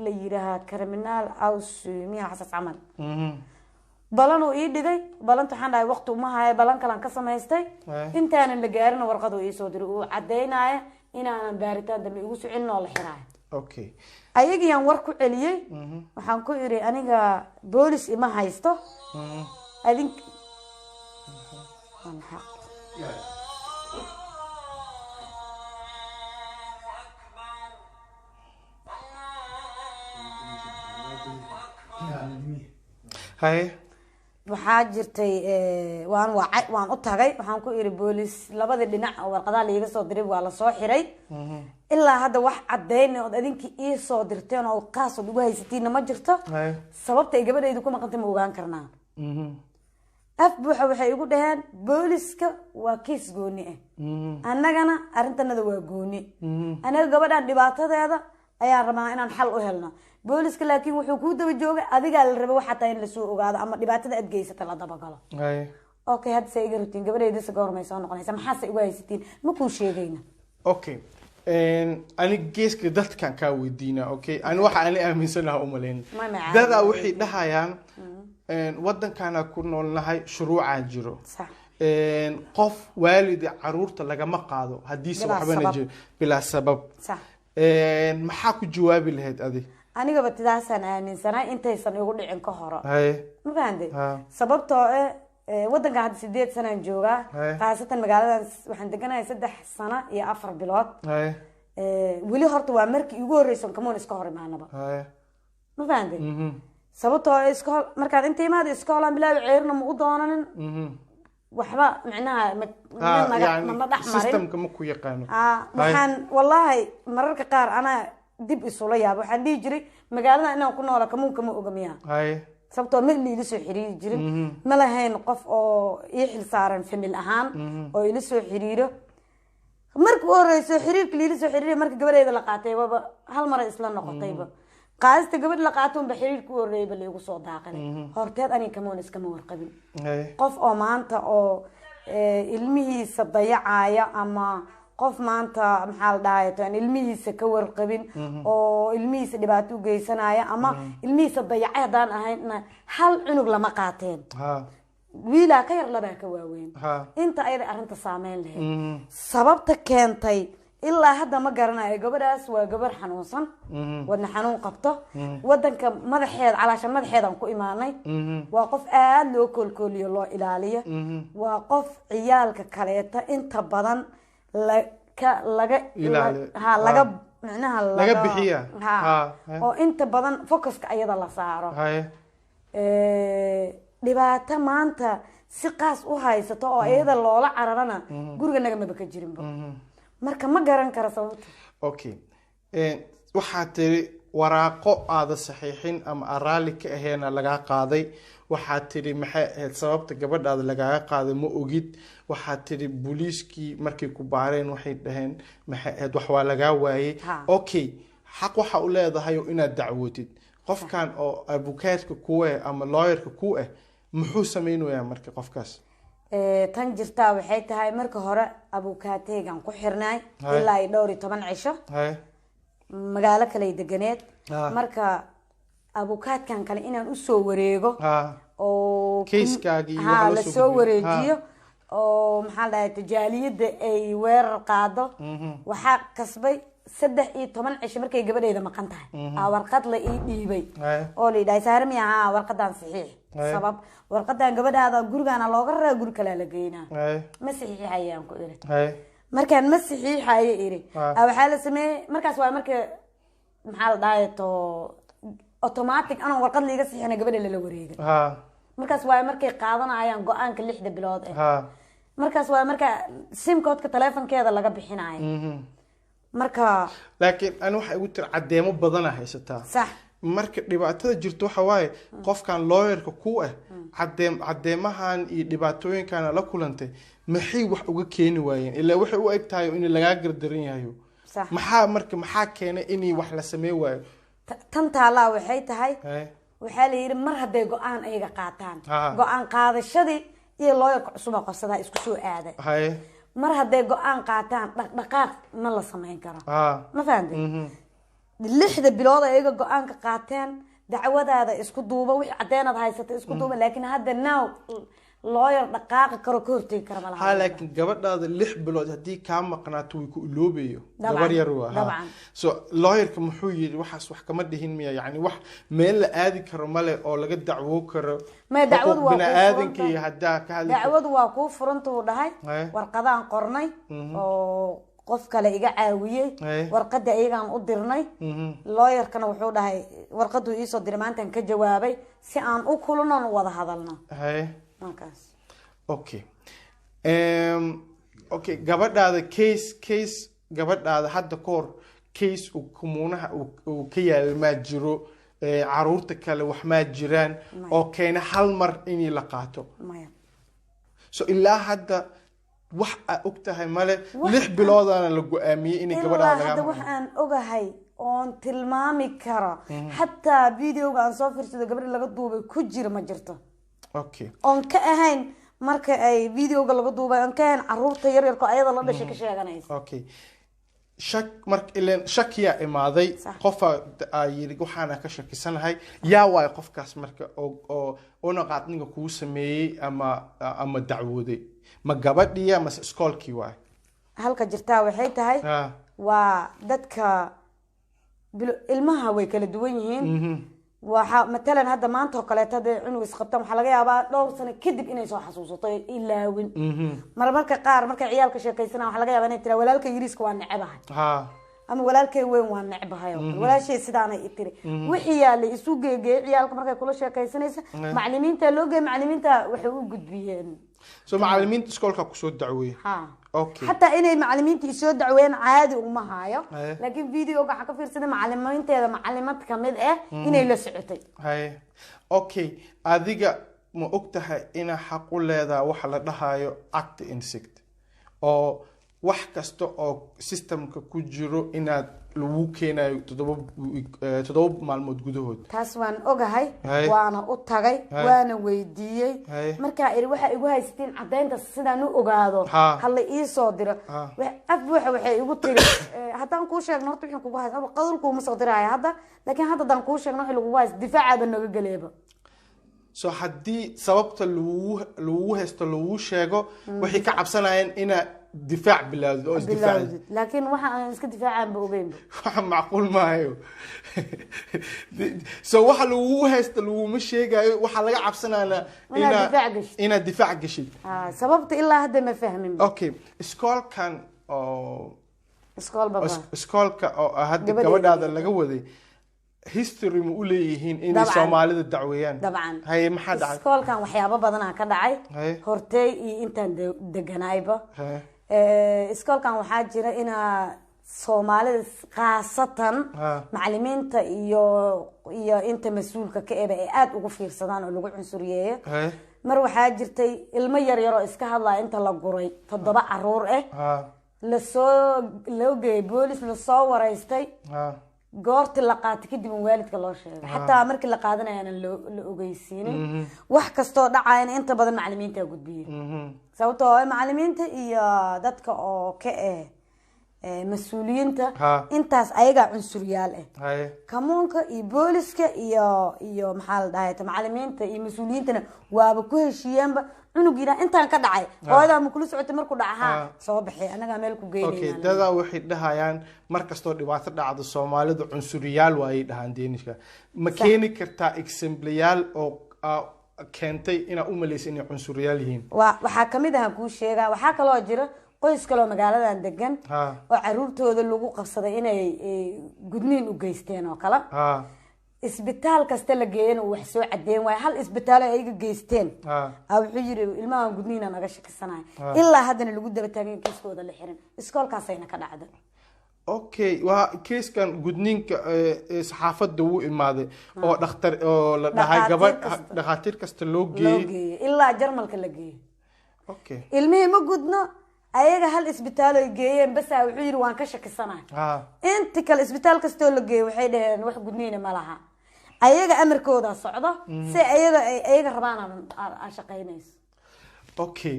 la yidhaahaa criminal house miya xasas camal, balanuu ii dhigay. Balanta waxaan dhahay waqti uma haya, balan kalaan ka samaystay. Intaanan la gaarin warqaduu iisoo diray uu cadaynaya inaanan baaritaan dambe igu socin oo la xiraayo. Ayagiyaan war ku celiyey, waxaan ku idhi aniga boolis ima haysto, adink waa maxaa? Haye. Waxaa jirtay waan wacay, waan u tagay, waxaan ku iri boolis labadii dhinac oo warqadaha laiga soo diray waa lasoo xiray, ilaa hadda wax caddayn ood adinkii ii soo dirteen oo qaas ood ugu haysatiinna ma jirto. Sababta ay gabadhaydu ku maqantay ma ogaan karnaa? Af buuxa waxay igu dhaheen booliska waa kiis gooni ah, annagana arrintanada waa gooni, annaga gabadhan dhibaatadeeda ayaan rabnaa inaan xal u helno. Booliska laakiin wuxuu kuu daba joogay adigaa la rabay waxaa tahay in lasoo ogaado ama dhibaatada aad geysata la dabagalo. Okay, hadda se iga rabtiin gabadhayda goormay soo noqonaysa, maxaase igu haysatiin? Ma kuu sheegayna. Okay, ani geeska dadkan kaa weydiina. Okay, ani waxa ani aaminsanaha umalayn Ma macaan. Dadaa waxay dhahayaan waddankaana ku noolnahay, shuruucaa jiro. Qof waalida caruurta lagama qaado haddiise Bilaa waxbana sabab. jiro, bilaa sabab. Maxaa ku jawaabi lahayd adi? Anigaba tidaasaan aaminsanay intaysan igu dhicin ka horo. Ma fahamtay? Ha. Sababtoo eh waddankan hadda 8 sanaan joogaa. Khaasatan magaaladan waxaan deganahay 3 sano iyo 4 bilood. Weli horta waa markii igu horreysa kamoon iska hor imaanaba. Ma fahamtay? Sababtoo ah iskool markaan inta imaada iskoolaan bilaabi, ceerna ma u doonanin waxba, micnaha nama dhex marin. Systemka ma ku yaqaano. Waxaan wallaahi mararka qaar anaa dib isula yaaba. Waxaan dhihi jiray, magaalada inaan ku noola kamuun kama oga miyaa? Sababtoo ma liila soo xiriiri jirin, ma lahayn qof oo ii xil saaran family ahaan oo ila soo xiriiro. Marka u horeyso xiriirka liila soo xiriiriya marka gabadheyda la qaatay, waba hal mara isla noqotayba. Qaadista gabadh la qaato unba xiriirka u horreeyba laigu soo daaqilay. Horteed aniga kamoon iskama warqabin. Qof oo maanta oo ilmihiisa dayacaya ama qof maanta, maxaa la dhahay, aan ilmihiisa ka warqabin oo ilmihiisa dhibaato u geysanaya ama ilmihiisa dayacay haddaan ahayn, hal cunug lama qaateen. Wiilaa ka yar, labaa ka waaweyn. Inta ayada arrinta saameyn lahayd, sababta keentay ilaa hadda ma garanayo. Gabadhaas waa gabar xanuunsan, wadna xanuun qabto. Wadanka madaxeed calaasha madaxeedaan ku imaanay. Waa qof aada loo koolkooliyo, loo ilaaliyo. Waa qof ciyaalka kaleeta inta badan laka laga Ilaaliyo. Ha, laga micnaha Laga bixiya. Ha. Oo inta badan focuska ayada la saaro. Dhibaato maanta si qaas u haysato oo iyada loola cararana guriga nagamaba ka jirinba. Marka ma garan kara sababta. Okay, waxaad tiri waraaqo aada saxiixin ama aan raalli ka aheena lagaa qaaday. Waxaad tiri, maxay ahayd, sababta gabadhaada lagaaga qaaday ma ogid. Waxaad tiri booliiskii markay ku baareen waxay dhaheen, maxay ahayd, wax waa lagaa waayey. Okay, xaq waxa u leedahay oo inaad dacwootid. Qofkan oo abukaadka ku ah ama lawyerka ku ah muxuu sameynayaa marka qofkaas? Tan jirtaa waxay tahay, marka hore abukaateygan ku xirnaay ilaa iyo 14 cisho. Magaalo kale deganeed. Marka abukaadkan kale inaan usoo wareego oo Keiskaagii iyo ha waxa loo soo lasoo gudbiyo. wareejiyo oo, maxaa la dhahay, tajaaliyadda ay weerar qaado, waxaa kasbay 13 cisho markay gabadheyda maqan tahay aa warqad la ii dhiibay oo la yidhahay, "Saare miya? Haa, warqadan saxiix." Sabab warqadan gabadhaada gurigaana looga raraa, guri kalea la geynaa. Ma saxiixayaan ku iri. Markaan ma saxiixayo iri, waxaa la sameeyey markaas, waa marka, maxaa la dhahay, to automatic anoo warqad liiga saxiixina gabadha lala wareegay. Markaas waa markay qaadanayaan go-aanka 6da bilood eh. Markaas waa marka simkoodka taleefonkeeda laga bixinayo. Marka Laakiin ani waxay igu tiri caddeemo badana haysataa. Sax. Marka dhibaatada jirto waxa waaye, qofkan lawyerka ku ah caddeemahan iyo dhibaatooyinkan la kulantay maxay wax uga keeni waayeen? Ilaa waxay u eg tahay in lagaa gardaran yahayo. Maxaa marka, maxaa keenay inay wax la sameyn waayo? Tan taalaa waxay tahay, waxaa la yidhi mar hadday go-aan ayaga qaataan, go-aan qaadashadii iyo lawyerka cusub oo qabsadaa isku soo aaday. Mar hadday go-aan qaataan, dhaqdhaqaaq ma la samayn karo. Ma fahamtay? 6da bilood ayaga go-aanka qaateen, dacwadaada isku duuba, wixii cadeenaad haysata isku duuba, laakiin hadda now lawyer dhaqaaqi karo, ka hortegi kara malaha. Ha, laakiin gabadhaada 6 bilood haddii kaa maqnaato way ku iloobayo. Gabar yar waa ha. So lawyerka muxuu yidhi? Waxaas wax kama dhihin miya? Yani wax meel la aadi karo male oo laga dacwo karo? Maya, dacwadu Xuquuq waa kuu bini-aadanka furan. iyo haddaa ka hadli karo. Dacwadu waa kuu furanta uu dhahay. Warqadaan qornay oo qof kale iga caawiyey. Warqada iyagaan u dirnay. Lawyerkana wuxuu dhahay, warqaduu iisoo diray maantaan ka jawaabay si aan u kulanoon u wada hadalno. Markaas. Okay, okay, gabadhaada case gabadhaada hadda ka hor case uu kumuunaha uu ka yaal maa jiro? Caruurta kale wax maa jiraan Maya. oo keena hal mar inii la qaato? Maya. So ilaa hadda wax aa og tahay male? 6 biloodaana la go-aamiyey inay Ilaa gabadhaada hadda lagaa wax aan ogahay oon tilmaami karo, xataa videoga aan soo fiirsado gabadha laga duubay ku jira, ma jirto. Oon ka ahayn marka ay videoga laga duubay, oon ka ahayn caruurta yaryarka ayada la dhashay ka sheeganaysa. Okay, shak marka ileen shakiyaa imaaday. Qofaa aa yidhi waxaana ka shakisanahay. Yaa waay qofkaas marka oo una qaadniga kuu sameeyey ama dacwooday? Ma gabadhiya mase iskoolkii waay? Halka jirtaa waxay tahay, waa dadka ilmaha way kala duwan yihiin. Waxa matalan hadda maanta oo kaleeto hadday cunug isqabtaan, waxaa laga yaabaa dhowr sano kadib inay soo xasuusato ay ilaawin. Marmarka qaar markay ciyaalka sheekaysanaan, waxaa laga yaabaa inay tiraa, "Walaalka yariiska waa necebahay." Ama walaalkay weyn waa necbahay oo kale, walaashay sidaanay i tiri. Wixii yaa la isu geegeeyey ciyaalka markay kula sheekaysanaysa, macalimiinta loo geeyey, macalimiinta waxay u gudbiyeen. So macalimiinta iskoolka kusoo dacweeyey? Ha. Okay. Xataa inay macalimiinta isoo dacweeyeen caadi uma hayo. Laakiin videoga waxaan ka fiirsaday macalimiinteeda macalimad kamid ah inay la socotay. Haye, okay, adiga ma og tahay inaa xaq u leedahay waxa la dhahayo aktindsigt, oo wax kasta oo systemka ku jiro inaad lagu keenayo 7 maalmood gudahood? Taas waan ogahay. Haye. Waana u tagay. Haye. Waana weydiiyey. Haye. Markaa iri waxaa igu haysatiin cadaynta sidaan u ogaado, hala ii soo diro. Af buuxa waxay igu tiri, haddaan kuu sheegno horta wixii kugu haysta qadul kuuma soo diraya hadda, laakiin hadda haddaan kuu sheegno wixii lagugu haysta, difaacaaba naga geleeba. So haddii sababta lagugu haysto lagugu sheego, waxay ka cabsanayeen inaad difaac bilaawdid oo isdifaacdid. Bilaawdid, laakiin waxa aan iska difaacaanba ogeynba. Waxa macquul maayo. So waxa lagugu haysta laguma sheegayo, waxaa laga cabsanayana inaad difaac gashid. Inaad difaac gashid. Sababta ilaa hadda ma fahmin. Okay, iskoolkan oo iskool baba. Iskoolka oo hadda gabadheeda. Gabadhaada laga waday, history ma u leeyihiin inay Dabcan. Soomaalida dacweeyaan? Dabcan. Haye, maxaa dhacay? Iskoolkan waxyaabo badanaa ka dhacay Haye. hortey iyo intaan deganaayba. Haye. Iskoolkan waxaa jira inaa Soomaalida khaasatan macalimiinta iyo inta mas-uulka ka eba ay aada ugu fiirsadaan oo lagu cunsuriyeeyo. Haye. Mar waxaa jirtay ilmo yar yar oo iska hadlaya inta la guray, toddoba caruur ah, lasoo loo geeyay boolis, lasoo wareystay. Goortii la qaatay kadib in waalidka loo sheegay, xataa markii la qaadanaya aanan loo la ogeysiinin. Wax kastoo dhacayana inta badan macalimiinta gudbiye, sababtoo ah macalimiinta iyo dadka oo ka ah mas-uuliyiinta intaas ayagaa cunsuryaal ah. Haye. Kommuneka iyo booliska iyo maxaa la dhahay, macalimiinta iyo mas-uuliyiintana waaba ku heshiiyeenba. Cunugiina intaan ka dhacay, hooyadaa ma kula socotay markuu dhaca? Haa. Soo baxay, anagaa meel ku geynayna. Dadaa waxay dhahayaan mar kastoo dhibaato dhacdo Soomaalidu cunsuriyaal waayay dhahaan Deenishka. Ma keeni kartaa exemplayaal oo keentay inaa u malaysa inay cunsuriyaal yihiin? Waa waxaa kamid ahaan kuu sheegaa, waxaa kaloo jira qoys kaloo magaaladan degan oo caruurtooda lagu qabsaday inay gudniin u geysteen oo kale. Isbitaal kasta la geeyana uu wax soo cadeyn waayo. Hal isbitaal ay ayaga geysteen wuxuu yiri ilmahan gudniina naga shakisanayo. Ilaa haddana lagu daba taagan, kiiskooda la xirin, iskoolkaasayna ka dhacda. Okay, waa kiiskan gudniinka, saxaafadda wuu imaaday oo dhakhtar oo la dhahay dhakhaatiir gabadh kasta. Dhakhaatiir kasta loo loo geeyey. Geeyey ilaa Jarmalka la geeyey. Okay. Ilmihii ma gudno, ayaga hal isbitaal ay geeyeen basa wuxuu yiri waan ka shakisanahay. Ha inta kale isbitaal kastoo la geeyey waxay dhaheen wax gudniina ma laha, ayaga amarkooda socdo, si ayaga ay ayaga rabaan aan shaqaynayso. Okay,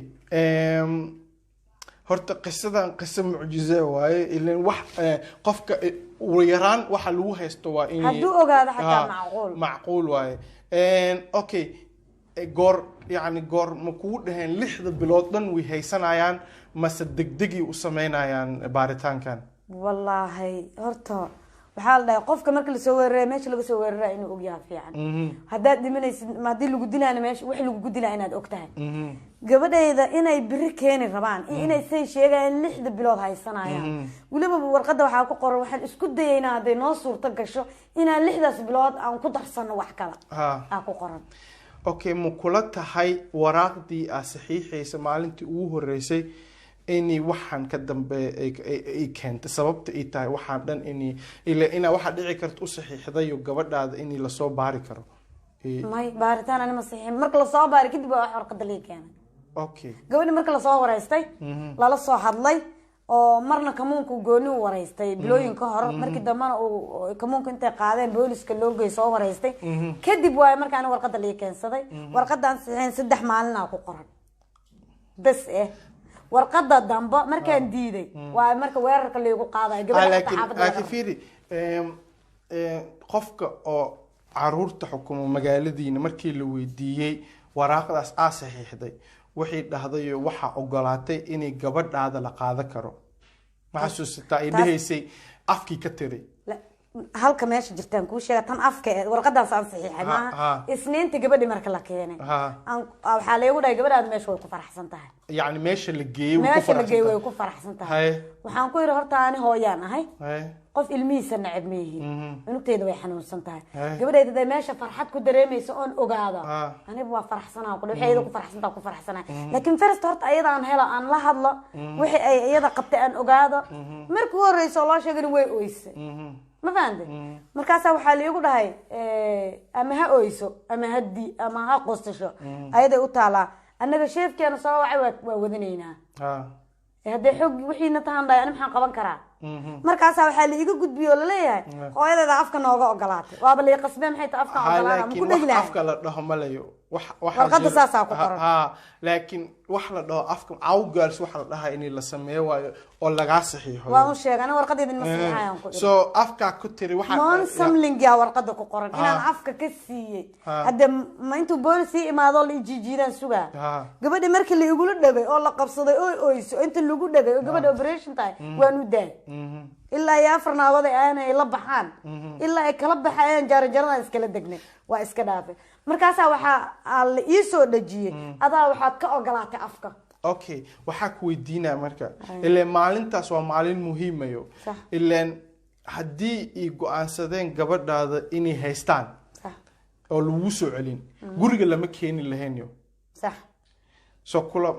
horta qisadan qiso mucjize waaye, ilan wax qofka ugu yaraan waxa lagu haysto waa in hadduu ogaado xataa Ha, macquul. Macquul waaye. Okay, goor yani goor ma kugu dhaheen 6da bilood dhan way haysanayaan mase degdegay u sameynayaan baaritaankan? Wallaahi horta waxaa la dhahay qofka marka lasoo weeraraya, meesha laga soo weeraraya inuu ogyaha fiican. Haddaad dhimanaysid ma haddii lagu dilaana, meesha wax lagu dilaa inaad og tahay. Gabadhayda inay biri keeni rabaan iyo inay say sheegayaan 6da bilood haysanayaan, weliba warqadda waxaa ku qoran waxaan isku dayaynaa hadday noo suurto gasho inaan 6daas bilood aan ku darsano wax kale aa ku qoran. Okay, ma kula tahay waraaqdii aa saxiixaysa maalintii ugu horeysay inay waxaan ka dambe ay keentay sababta ay tahay waxaan dhan inay ila inaa waxaa dhici karta u saxiixdayo gabadhaada inay lasoo baari karo? May, baaritaan anima saxiixin. Marka lasoo baari kadib waa wax warqadda lii keenay. Okay. Gabadhi marka lasoo wareystay, lala soo hadlay, oo marna kommuneka gooni u wareystay bilooyin ka hor, markii dambena uu kommuneka intay qaadeen booliska loo geey soo wareystay kadib waayo markaana warqadda lii keensaday. Warqadaan saxiixin 3 maalinaa ku qoran bes warqadda dambe markaan diiday waayo marka weerarka liigu qaadayo. Gabadha xataa laakiin xaafadda laga laakiin fiiri, qofka oo caruurta xukumo magaaladiina markii la weydiiyey waraaqdaas aa saxiixday, waxay dhahday waxaa ogolaatay inay gabadhaada la qaadan karo. Ma xasuusataa ay dhahaysay afkii ka tiray? Halka meesha jirtaan kuu sheega, tan afka ee warqadaas aan saxiixay maaha. Ha. Isniinta gabadhi marka la keenay waxaa laygu dhahay gabadhaad meesha way ku faraxsan tahay. Yacni meesha la geeyey way ku Meesha la geeyey faraxsan way ku faraxsan tahay. Waxaan ku yidhi, horta ani hooyaan ahay, tahay. Qof ilmihiisa neceb ma yihiin. Cunugteyda way xanuunsan tahay. Gabadhayda haday meesha farxad ku dareemayso oon ogaado, aniga waa faraxsanaa ku waxay iyada ku faraxsantaa ku faraxsanaa. Laakiin first horta ayada aan helo, aan la hadlo, wixii ay iyada qabtay aan ogaado. Markii ugu horeysa oo loo sheegana way oysay. Ma fahamtay? Markaasaa waxaa liigu dhahay, ama ha oyso ama ha di ama ha qostasho, ayaday u taalaa. Annaga chefkeena soo wacay, waa wadanaynaa. Hadday xoog wixiina tahan dhahay, ani maxaan qaban karaa? Markaasaa waxaa la iga gudbiye oo laleeyahay hooyadeeda afka nooga ogolaatay. Waaba lai qasbee, maxay ta afkaan Ha, ogolaana maku laakiin dhegi wax lahay? Afka la dhaho malayo wax waxaa Warqadda saasaa ku qoran. Ha, laakiin wax la dhaho afka cawgaals waxa la dhahaa in la sameeyo waayo oo lagaa saxiixo. Waan u sheegay, ani warqadeedin ma saxiixayaan ku iri. So afkaa ku tiri waxaa Moon samlingia warqada ku qoran inaan afka ka siiyey. Hadde ma intuu boolis ii imaado la ijiijiidaan sugaa? Gabadha markii la igula dhagay oo la qabsaday oo oyso, inta lagu dhagay oo gabadha operation tahay, waan u daay ilaa iyo afar naagood ay aanay la baxaan, ilaa ay kala baxayaan jaranjaradan iskala degnay, waa iska dhaafay. Markaasaa waxaa aa la ii soo dhajiyey, adaa waxaad ka ogolaatay afka. Okay, waxaa ku weydiinaa marka, ileen maalintaas waa maalin muhiimayo. Ileen haddii ay go-aansadeen gabadhaada inay haystaan oo lagu soo celin, guriga lama keeni lahaynyo. So kula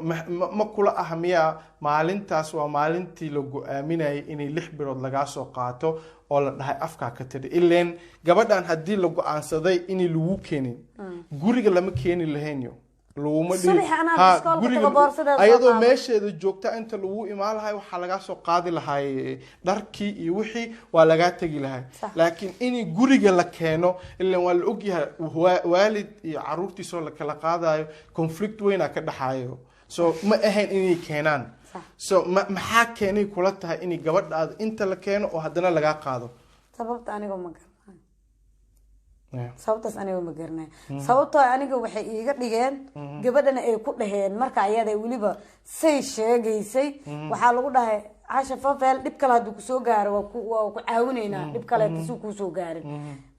ma kula ah miyaa maalintaas waa maalintii la go-aaminayay inay 6 bilood lagaa soo qaato oo la dhahay afkaa ka tiri? Ileen gabadhan haddii la go-aansaday inay lagu keenin, guriga lama keeni lahaynyo, laguma dhihi- Subaxi anaa Ha, iskoolka guriga tago, boorsadeeda soo ayadoo qaado. meesheeda joogta inta lagu imaan lahay, waxaa lagaa soo qaadi lahay dharkii iyo wixii, waa lagaa tegi lahay. Laakiin in guriga la keeno, ilan waa la ogyahay waalid iyo caruurtiisoo la kala qaadayo conflict weynaa ka dhaxaayo, so ma ahayn inay keenaan. So maxaa keenay kula tahay inay gabadhaada inta la keeno oo haddana lagaa qaado? Sababta aniga ma garanayo. Sababtaas aniga ma garanayo, sababtoo aniga waxay iiga dhigeen gabadhana ay ku dhaheen marka ayada weliba say sheegaysay, waxaa lagu dhahay, Casha Fafel, dhib kale hadduu kusoo gaaro waa ku caawinaynaa, dhib kale kasuu kuusoo gaarin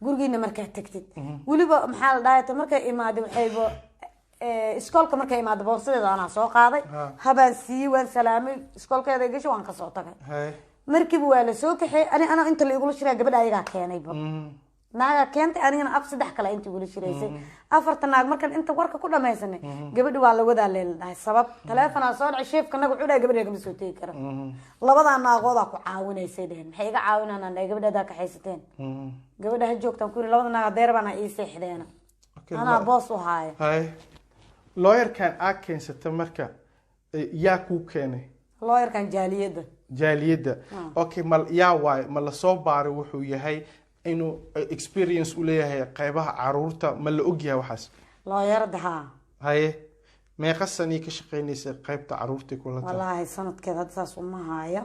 gurigiina markaa tagtid. Weliba maxaa la dhahay, ta markay imaada waxayba iskoolka markay imaada boorsadeeda anaa soo qaaday. Habaan siiyey, waan salaamay, iskoolkeeda gashay, waan kasoo tagay. Markiiba waa la soo kaxeeyey. Ani anaa inta la igula shiraa, gabadha ayagaa keenayba, naagaa keentay, anigana af saddex kale inta igula shiraysay, afarta naag. Markaan inta warka ku dhamaysanay, gabadhi waa la wadaa leela dhahay. Sabab taleefonaa soo dhacay, chefka naga wuxuu dhahay, gabadha kama soo tegi kara, labadaa naagoodaa ku caawinaysay dheheen. Maxay iga caawinaan? Dhahay, gabadha hadaa kaxaysateen, gabadha ha joogtaan ku yiri. Labada naag haday rabaan ha ii seexdeena. Anaa boos u haaya. Hay, lawyerkan aa keensata marka, yaa kuu keenay? Lawyerkan jaaliyadda. Jaaliyadda, okay. Ma yaa waayo? Ma lasoo baaray wuxuu yahay, inuu experience u leeyahay qeybaha caruurta? Ma la ogyahay waxaas? Lawyerada, haa. Haye, meeqa sanii ka shaqeynaysa qeybta caruurta kula tahay? Wallaahi sanadkeed hadda saas uma haayo.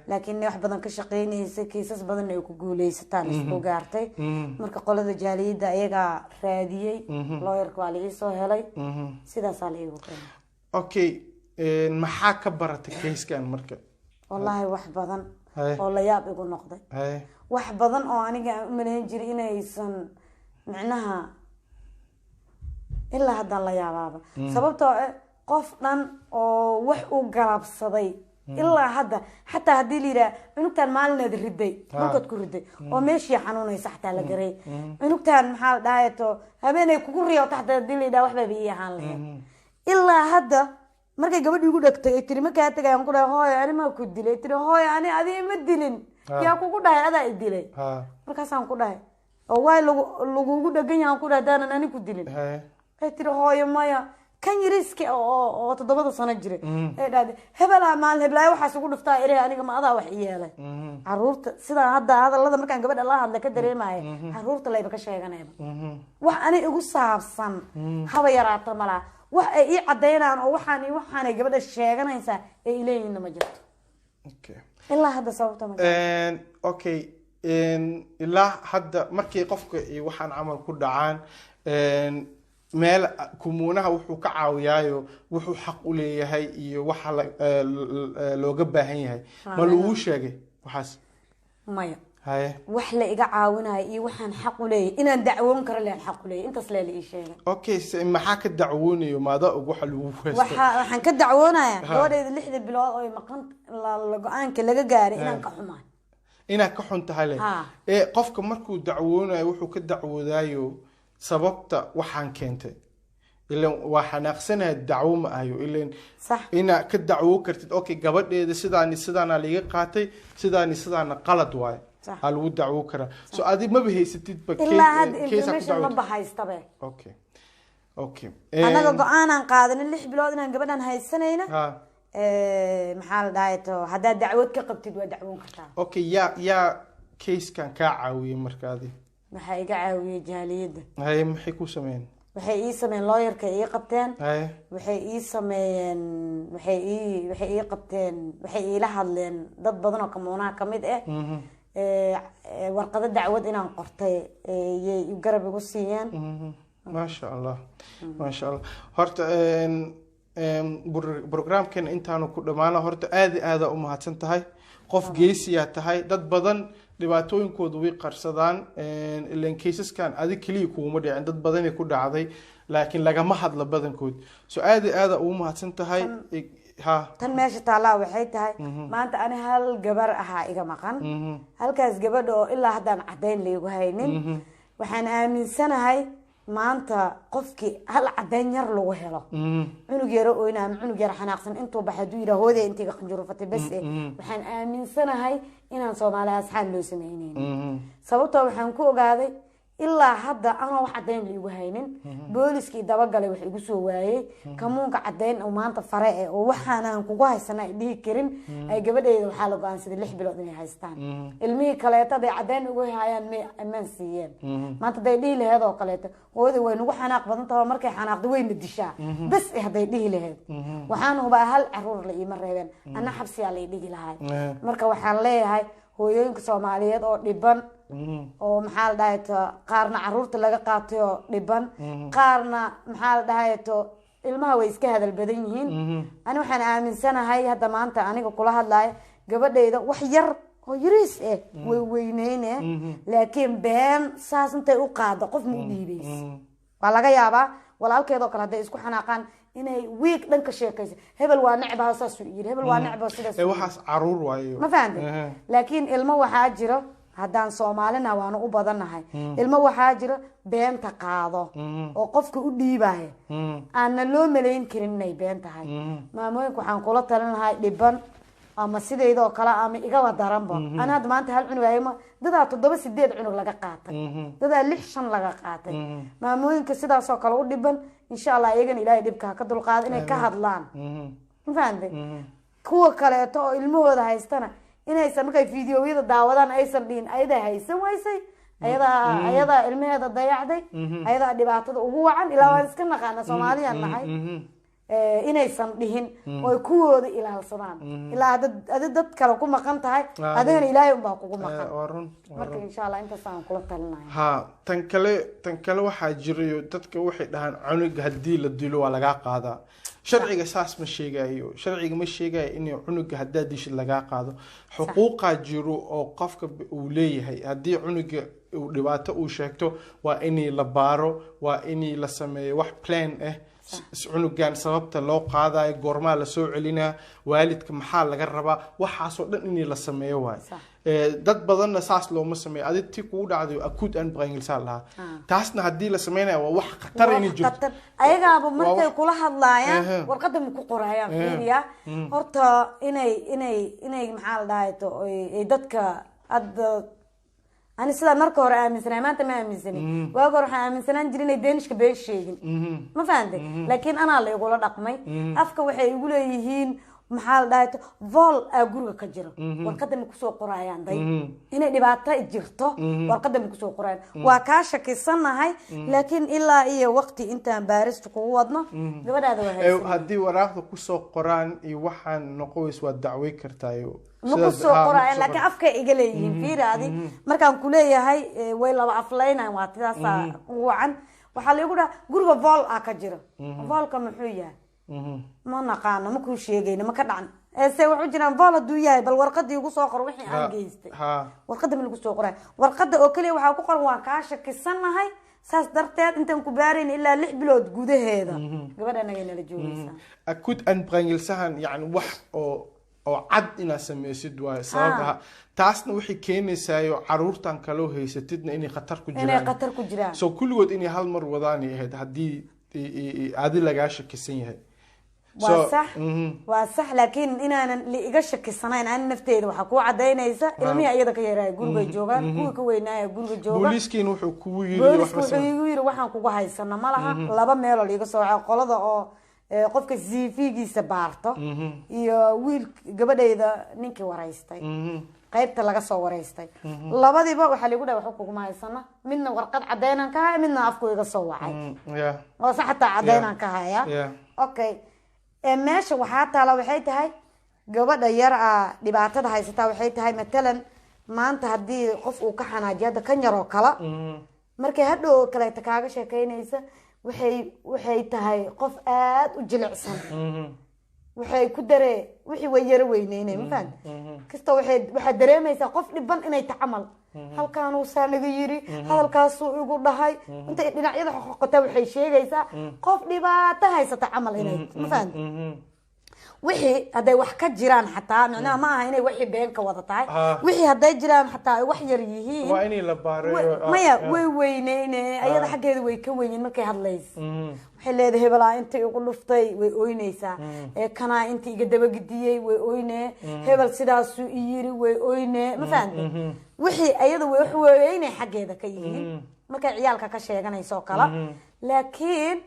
Laakiin wax badan ka shaqeynaysay, kiisas badan ay ku guuleysataan isku gaartay. Marka qolada jaaliyadda ayagaa raadiyey lawyerka, waa la iisoo helay, sidaasaa la iigu keenay. Okay, maxaa ka baratay casekan marka? Wallaahi wax badan oo la yaab igu noqday. Wax badan oo aniga aan u malayn jiray inaysan micnaha, ilaa haddaan la yaabaaba, sababtoo ah qof dhan oo wax uu galabsaday ilaa hadda, xataa haddii la yidhaha cunugtan maalinaad riday, dhulkaad ku riday oo meeshii xanuunaysa, xataa la garay cunugtan, maxaa la dhahay, to habeenay kugu riyoota, xataa haddii la yidhaha waxbayba ii ahaan lahayd. Ilaa hadda markay gabadhi igu dhagtay ay tiri, "Ma kaa tagay?" Aan ku dhahay, "Hooyo, ani maa ku dilay?" Tiri, "Hooyo, ani adi ma dilin." "Yaa kugu dhahay adaa i dilay?" Markaasaan ku dhahay, "Oo waay lagu lagugu dhagan yahan?" Ku dhahay, "Hadaanan ani ku dilin?" Ay tiri, "Hooyo, maya." Kan yariiska oo 7da sano jiray ay dhahday, "Hebelaa maalin heblaayo waxaas ugu dhuftaa ire, aniga ma adaa wax i yeelay?" Caruurta sidaa hadda hadalada markaan gabadha la hadla ka dareemaya, caruurta layba ka sheeganayba. Wax ani igu saabsan haba yaraato malaha. Wax ay ii cadaynaan oo waxaan iyo waxaanay gabadha sheeganaysaa ay ileeyihiinna ma jirto. Ilaa hadda sababta ma jirto. Okay, ilaa hadda markii qofka iyo waxaan camal ku dhacaan, meel kommuneha wuxuu ka caawiyaayo, wuxuu xaq u leeyahay iyo waxa looga baahan yahay, ma laguu sheegay waxaas? Maya. Wax la iga caawinayo iyo waxaan xaq u leeyahay inaan dacwoon karo leen xaq u leeyahay, intaas lee la ii sheegay. Okay, maxaa ka dacwoonayo? Maadaa og waxa lagu haysto? Waxaan ka dacwoonayaa gabadhayda 6da bilood oo maqan go-aanka laga gaaray inaan ka xumaay. Inaad ka xun tahay le? Ha. Ee qofka markuu dacwoonayo, wuxuu ka dacwoodaayo sababta waxaan keentay. Ilan waa xanaaqsanahay, dacwo ma ahayo ilan. Inaad ka dacwo kartid, okay, gabadheeda sidaani sidaana liiga qaatay, sidaani sidaana qalad waaye. Aa lagu dacwo karaa. So adi maba haysatid ba Ilaa hadda case aa ku information ma dacwotid. Bahaystabe. Okay. Annaga go-aanaan qaadanin 6 bilood inaan gabadhan haysanayna. Maxaa la dhahay to, haddaad dacwad ka qabtid, waa dacwoon kartaa. Okay, yaa case-kan kaa caawiyey marka adi? Waxaa iga caawiyey jaaliyadda. Haye, maxay ku sameeyeen? Waxay ii sameeyeen lawyerka ii qabteen. Waxay ii sameeyeen, waxay ii qabteen, waxay iila hadleen dad badan oo kommuneha kamid ah. Warqado dacwad inaan qortay yay garab igu siiyeen. Maasha Allah, maasha Allah. Horta programkeena intaanu ku dhammaana, horta aada iyo aada u mahadsan tahay. Qof geesiyaa tahay. Dad badan dhibaatooyinkooda way qarsadaan. Ilan cases-kan adig keliya kuguma dhicin, dad badanay ku dhacday, laakiin lagama hadla badankood. So aada iyo aada ugu mahadsan tahay. Ha. Tan meesha taallaa waxay tahay, maanta ani hal gabar ahaa iga maqan. Halkaas gabadha oo ilaa haddaan caddayn laygu haynin, waxaan aaminsanahay maanta qofkii hal caddayn yar lagu helo, cunug yaro oyna ama cunug yaro xanaaqsan intuu baxay hadduu yidhaha hooday intayga qanjurufatay bas eh, waxaan aaminsanahay inaan Soomaali asxaan loo sameyneynin. Sababtoo waxaan ku ogaaday, ilaa hadda anoo wax caddayn laigu haynin, booliskii dabagalay wax igu soo waayey, kommuneka caddayn oo maanta fare eh oo waxaanaan kugu haysana ay dhihi karin, ay gabadheyda waxaa la go-aansaday 6 bilood inay haystaan. Ilmihii kaleeto haday caddayn ugu hayaan, may amaan siiyeen. Maanta haday dhihi laheed oo kaleeto, hooyada way nagu xanaaq badan taho, markay xanaaqdo wayna dishaa bas eh, hadday dhihi laheed, waxaan hubaa hal caruur la iima reebeen, anna xabsiyaa la dhigi lahay. Marka waxaan leeyahay hooyooyinka Soomaaliyeed oo dhiban, oo maxaa la dhahay to, qaarna caruurta laga qaatay oo dhiban, qaarna maxaa la dhahay to, ilmaha way iska hadal badan yihiin. Ani waxaan aaminsanahay hadda maanta aniga kula hadlayo, gabadhayda wax yar oo yariis eh way weyneyne, laakiin been saas intay u qaado qof ma u dhiibaysa. Waa laga yaabaa walaalkeedoo kale hadday isku xanaaqaan inay wiig dhan ka sheekayso, hebel waa necbaha saasuu yiri, hebel waa necbaha sidaas. Ee waxaas caruur waayo. Ma fahamtay? Laakiin ilmo waxaa jiro, haddaan Soomaalina waanu u badannahay, ilmo waxaa jiro beenta qaado oo qofka u dhiibaya, aanna loo malayn karin inay been tahay. Maamooyinka waxaan kula talin lahay dhiban ama sidayda oo kale ama igaba daranba, ana hadda maanta hal cunug ayma, dadaa toddoba sideed cunug laga qaatay, dadaa lix shan laga qaatay. Maamooyinka sidaasoo kale u dhiban, insha Allah iyagana Ilaahay dhibka ha ka dulqaado, inay ka hadlaan. Ma fahamtay? Kuwa kaleeto oo ilmahooda haystana inaysan markay fiidiyowyada daawadaan aysan dhihin ayadaa haysan waysay, ayadaa ilmaheeda dayacday, ayadaa dhibaatada ugu wacan. Ilaa waan iska naqaana, Soomaaliyaan nahay. Inaysan dhihin oo ay kuwooda ilaalsadaan. Ilaa adi dad kale ku maqan tahay, adigana Ilaahay unbaa kugu maqan. Waa run, waa Marka run. Insha Allah intaas aan kula talinaya. Ha, tan kale waxaa jirayo, dadka waxay dhahaan cunuga haddii la dilo waa lagaa qaadaa. Sharciga saas ma sheegayo. Sharciga ma sheegayo in cunuga haddaad dishid lagaa qaado. Xuquuqaa jiro oo qofka uu leeyahay. Haddii cunuga uu dhibaato uu sheegto, waa inii la baaro, waa inii la sameeyo wax plan ah cunugan sababta loo qaadayo, goormaa lasoo celinaa, waalidka maxaa laga rabaa, waxaasoo dhan inii la sameeyo waayo. Dad badanna saas looma sameeyo. Adi ti kugu dhacday akutanbringelse lahaa, taasna haddii la sameynaya waa wax khatar inay jirto. Khatar. Ayagaaba markay kula hadlaayaan warqadda ma ku qorayaan. Fiiriya horta inay maxaa la dhahay to, ay dadka hadda, ani sidaan marka hore aaminsanay maanta ma aaminsanin. Waagi hore waxaan aaminsanaan jirin inay Danishka been sheegin. Ma fahantay? Laakiin anaa la igula dhaqmay. Afka waxay igu leeyihiin, maxaa la dhahay to, vold aa guriga ka jiro. Warqadda ma kusoo qorayaan day inay dhibaato jirto, warqadda ma kusoo qorayaan. Waa kaa shakisanahay, laakiin ilaa iyo waqti intaan baarista kugu wadno, gabadhaada waa haysan. Haddii waraaqda kusoo qoraan iyo waxaan noqoways, waad dacwey kartaayo. Ma kusoo qoraayan, laakiin afkay iga leeyihiin. Fiiri, adi markaan kuleeyahay way laba aflaynayan, waa tidaasaa ugu wacan. Waxaa laigu dhaha guriga vold aa ka jiro. Voldka muxuu yahay? Ma naqaano, ma kuu sheegayno, ma ka dhacan. Se waxu jiraan vold hadduu yahay, bal warqadii igu soo qor wixii aan geystay. Warqadda ma lagu soo qoray? Warqadda oo keliya waxaa ku qoran waan kaa shakisanahay, saas darteed intaan ku baarayn ilaa 6 bilood gudaheeda gabadha anagay nala joogaysaa. Akut anbringelsehan, yani wax oo cad inaad sameysid waayo sabab aha. Taasna waxay keenaysaayo caruurtan kaloo haysatidna inay khatar ku inay jiraan. Khatar ku jiraan. So kulligood inay hal mar wadaanay ahayd haddii adi lagaa shakisan yahay. Waa sax. Waa sax, laakiin inaanan la iga shakisanayn ani nafteyda waxaa kuu cadaynaysa ilmihii iyada ka yaraaya gurigay joogaan, kuwii ka weynaaya guriga jooga. Booliiskiina wuxuu kugu yiri Booliska waxba wuxuu igu yiri waxaan kugu haysana ma laha. Laba meeloo liiga soo waco, qolada oo qofka CV-giisa baarto iyo wiil gabadhayda ninkii waraystay, qaybta laga soo waraystay. Labadiiba waxaa liigu dhahay waxba kuguma haysana. Midna warqad cadeynaan ka haya, midna afku iga soo wacay. Oo sax, xataa cadeynaan ka haya. Okay, meesha waxaa taala waxay tahay gabadha yar a dhibaatada haysataa waxay tahay, matalan maanta haddii qof uu ka xanaajiyo, hadda kan yar oo kala, markay hadhow oo kaleeta kaaga sheekeynaysa, waxay tahay qof aada u jilicsan. Waxay ku daree wixii way yaro weyneynay, ma fahamti? Kasta waxaad dareemaysaa qof dhiban inay tacamal halkaanuu saa naga yiri, hadalkaasuu igu dhahay, intay dhinacyada xoqoqotaa waxay sheegaysaa qof dhibaato haysata camal inay, ma fahamti? Wixii hadday wax ka jiraan xataa, micnaha ma aha inay wixii been ka wada tahay. Wixii hadday jiraan xataa ay wax yar yihiin, waa inay la baareeyo. Maya, way weyneyne, ayada xaggeeda way ka weynyin. Markay hadlayso waxay leedahay hebelaa inta igu dhuftay, way oyneysaa. Ee kanaa inta iga dabagediyey, way oyne. Hebel sidaasuu i yiri, way oyne. Ma fahamtay? Wixii ayada way wax weynay xaggeeda ka yihiin markay ciyaalka ka sheeganayso oo kale, laakiin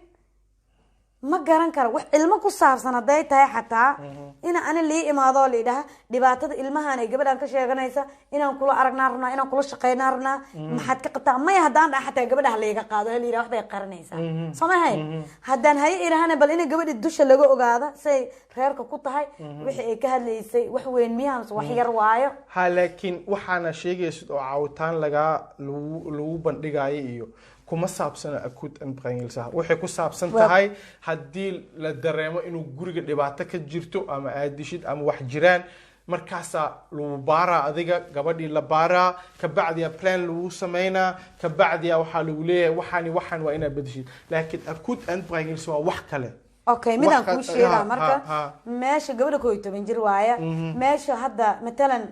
ma garan karo wax ilmo ku saabsan hadday tahay xataa ina ani lii imaado oo laidhaha dhibaatada ilmahan ay gabadhan ka sheeganaysa inaan kula aragnaa rabnaa, inaan kula shaqeynaa rabnaa, maxaad ka qabtaa? Maya, haddaan dhaha xataa gabadha ha layga qaado, ha la yidhaha waxbay qaranaysaa, soo ma hayn? Haddaan haye idhahana, bal ina gabadha dusha laga ogaada say reerka ku tahay, wixii ay ka hadlaysay wax weyn miyaa mise wax yar waayo? Ha, laakiin waxaana sheegaysid oo caawitaan lagaa lagu bandhigayo iyo kuma saabsana akut anbringelsaha. Waxay ku saabsan tahay haddii la dareemo inuu guriga dhibaato ka jirto ama aad dishid ama wax jiraan, markaasaa lagu baaraa adiga, gabadhii la baaraa, kabacdiya plan lagu sameynaa, kabacdiya waxaa lagu leeyahay waxaani waxaan waa inaad bedeshid. Laakiin akut anbringelse waa wax kale. Okay, midaan Wax kuu sheegaa. Marka meesha gabadha 11 jir waaya. Meesha hadda matalan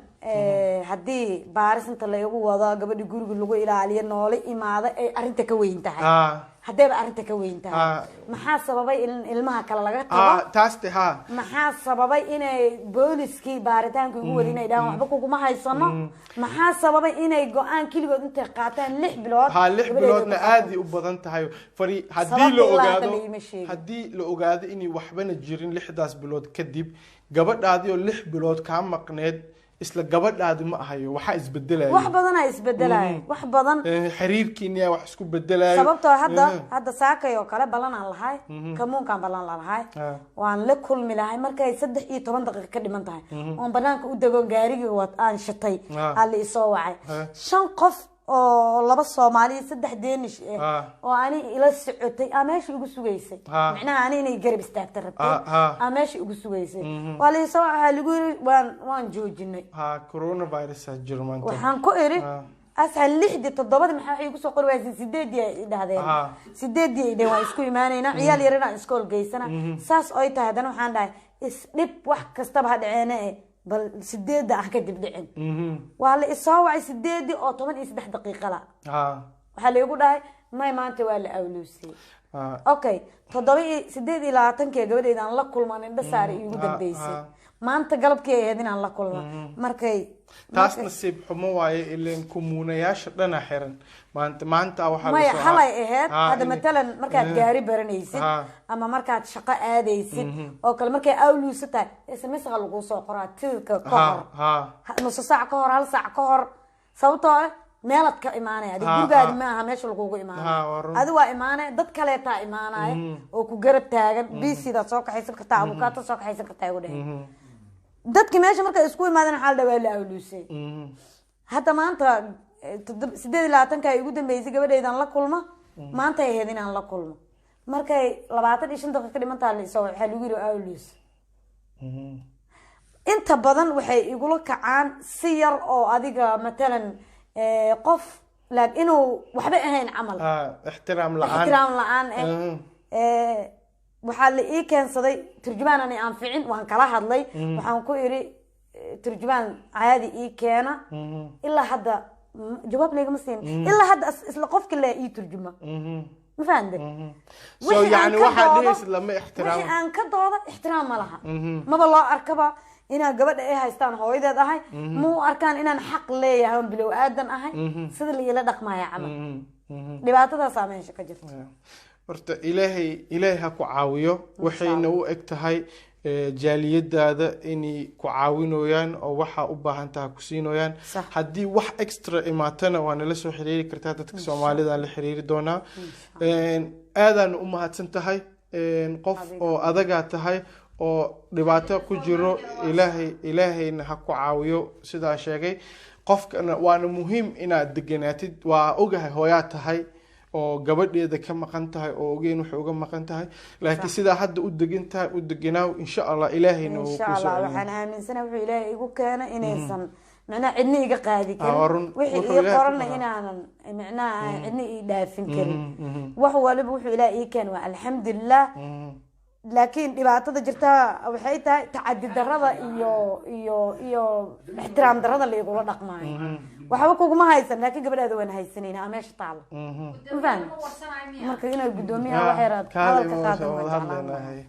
haddii baaris inta laygu wado gabadha guriga lagu ilaaliyo noola imaado ay arrinta ka weyn tahay, haddayba arrinta ka weyn tahay, maxaa sababay in ilmaha kale laga tago? Taas te ha. Maxaa sababay inay booliskii baaritaanka ugu wada inay dhahaan waxba kuguma haysano? Maxaa sababay inay go-aan keligood intay qaataan 6 bilood Ha, 6 gabadheeda biloodna ku qaataan? Aad ay u badan tahay fari haddii Sababta la ilaa hadda ogaado la iima sheegin. Haddii la ogaado inay waxbana jirin 6daas bilood kadib, gabadhaadii oo 6 bilood kaa maqneed isla gabadhaadi ma ahayo, waxaa isbedelayo. Wax badanaa isbedelaya, wax badan. Xiriirkiina wax isku bedelayo. Sababtoo hadda hadda saakay oo kale ballan aan lahay, kamuunkaan ballan lalahay. Waan la kulmi lahay markay 13 daqiiqo ka dhiman tahay oon banaanka u dagoon gaarigii aan shitay aa la isoo wacay. Shan qof oo laba Soomaali iyo saddex Danish ah oo ani ila socotay aa meesha igu sugaysay. Micnaha ani inay garab istaagta rabtay aa meesha igu sugaysay. Waa la isoo wacay, waxaa lagu yiri waan joojinay. Ha, coronavirus aa jiro maanta. Waxaan ku iri asxal lixdii toddobadii maxaa waxay igu soo qori waayeen? Sideedii ay dhahdeen. Sideedii ay dhaheen waan isku imaanaynaa, ciyaal yar inaan iskool geysana. Saas oy tahay haddana waxaan dhahay isdhib wax kastaba ha dhaceene eh, bal sideedda ah kadib dhicin. Waa la isoo wacay sideedii oo 13 daqiiqa la. Waxaa la igu dhahay may, maanta waa la awluusiyey. Okay, toddoba iyo 28-kii gabadheyda aan la kulman indho saare iigu dambeysay. Maanta galabkii ay ahayd inaan la kulmo markay Taas nasiib xumo waaye, ileen kumuunayaasha dhana xiran maanta. Maanta waxaa la Maya, xalay ahayd. Hadda matalan markaad gaari baranaysid ama markaad shaqo aadaysid oo kale, markay awluusa tahay SMS ga laguu soo qoraa tidka ka hor, nuso saac ka hor, hal saac ka hor, sababtoo ah meelaad ka imaanaya adi gurigaadi ma aha meesha lagugu imaanaya. Waa run. Adi waa imaanaya, dad kaleetaa imaanaya oo ku garab taagan, bisidaad soo kaxaysan kartaa, abukaata soo kaxaysan kartaa igu dhehen. Dadki meesha markay isku imaadeen waxaa la dhahaa waa la awluusay. Hadda maanta 28-ka ay ugu dambeysay gabadhaydan la kulmo. Maanta ay ahayd inaan la kulmo markay 25 daqiiqo ka dhimantaa la isoo waxaa lagu yiri awluus. Inta badan waxay igula kacaan si yar oo adiga matalan qof like inuu waxba ahayn camal. Ah, ixtiraam la-aan. Ixtiraam la-aan eh. Waxaa la ii keensaday turjumaan ani anficin. Waan kala hadlay, waxaan ku iri turjumaan caadi ii keena. Ilaa hadda jawaab laygama siin. Ilaa hadda isla qofki le ii turjuma. Ma fahamte? So Wixii aan yani ka waxaa dhehaysid lama ixtiraamo. Wixii aan ka dooda ixtiraam ma laha. Maba loo arkaba inaan gabadha ay haystaan hooyadeed ahay. Ma u arkaan inaan xaq leeyahay oon bilow aadan ahay. Sida la iila dhaqmaya camal, dhibaatadaasaa meesha ka jirta. Horta Ilaahay ha ku caawiyo. Waxayna u eg tahay jaaliyadaada inay ku caawinoyaan oo waxaa u baahan taha ku siinoyaan. Haddii wax extra imaatana, waa nala soo xiriiri kartaa. Dadka Soomaalida la xiriiri doonaa. Aadaana u mahadsan tahay. Qof oo adagaa tahay oo dhibaato ku jiro. Ilaahayna ha ku caawiyo. Sidaa sheegay qofkana, waana muhiim inaad deganaatid. Waa ogahay hooyaa tahay oo gabadheeda ka maqan tahay oo ogeyn waxay uga maqan tahay, laakiin sidaa hadda u degan tahay u deganaaw. Insha Allah Ilaahayna wuu Insha kuu soo Allah. celinaya. Waxaan aaminsanahay wuxuu Ilaahay igu keenay inaysan micnaha cidna iga qaadi Ah, waa run. karin. Wixii Wuxuu ii Ilaahay ku qorana qoraa. inaanan micnaha cidna ii dhaafin karin. Wax waliba wuxuu Ilaahay ii keenay waa alxamdulilah, laakiin dhibaatada jirta waxay tahay tacadi darada iyo ixtiraam darada la igula dhaqmaayo. Waxba kuguma haysan, laakiin gabadhaada waan haysanayna aa meesha taala. Ma fahmi? Marka inay guddoomiyaha wax yaraad Kaale hadalka ima qaadan wada waan jeclaan lahaa. hadlaynahay.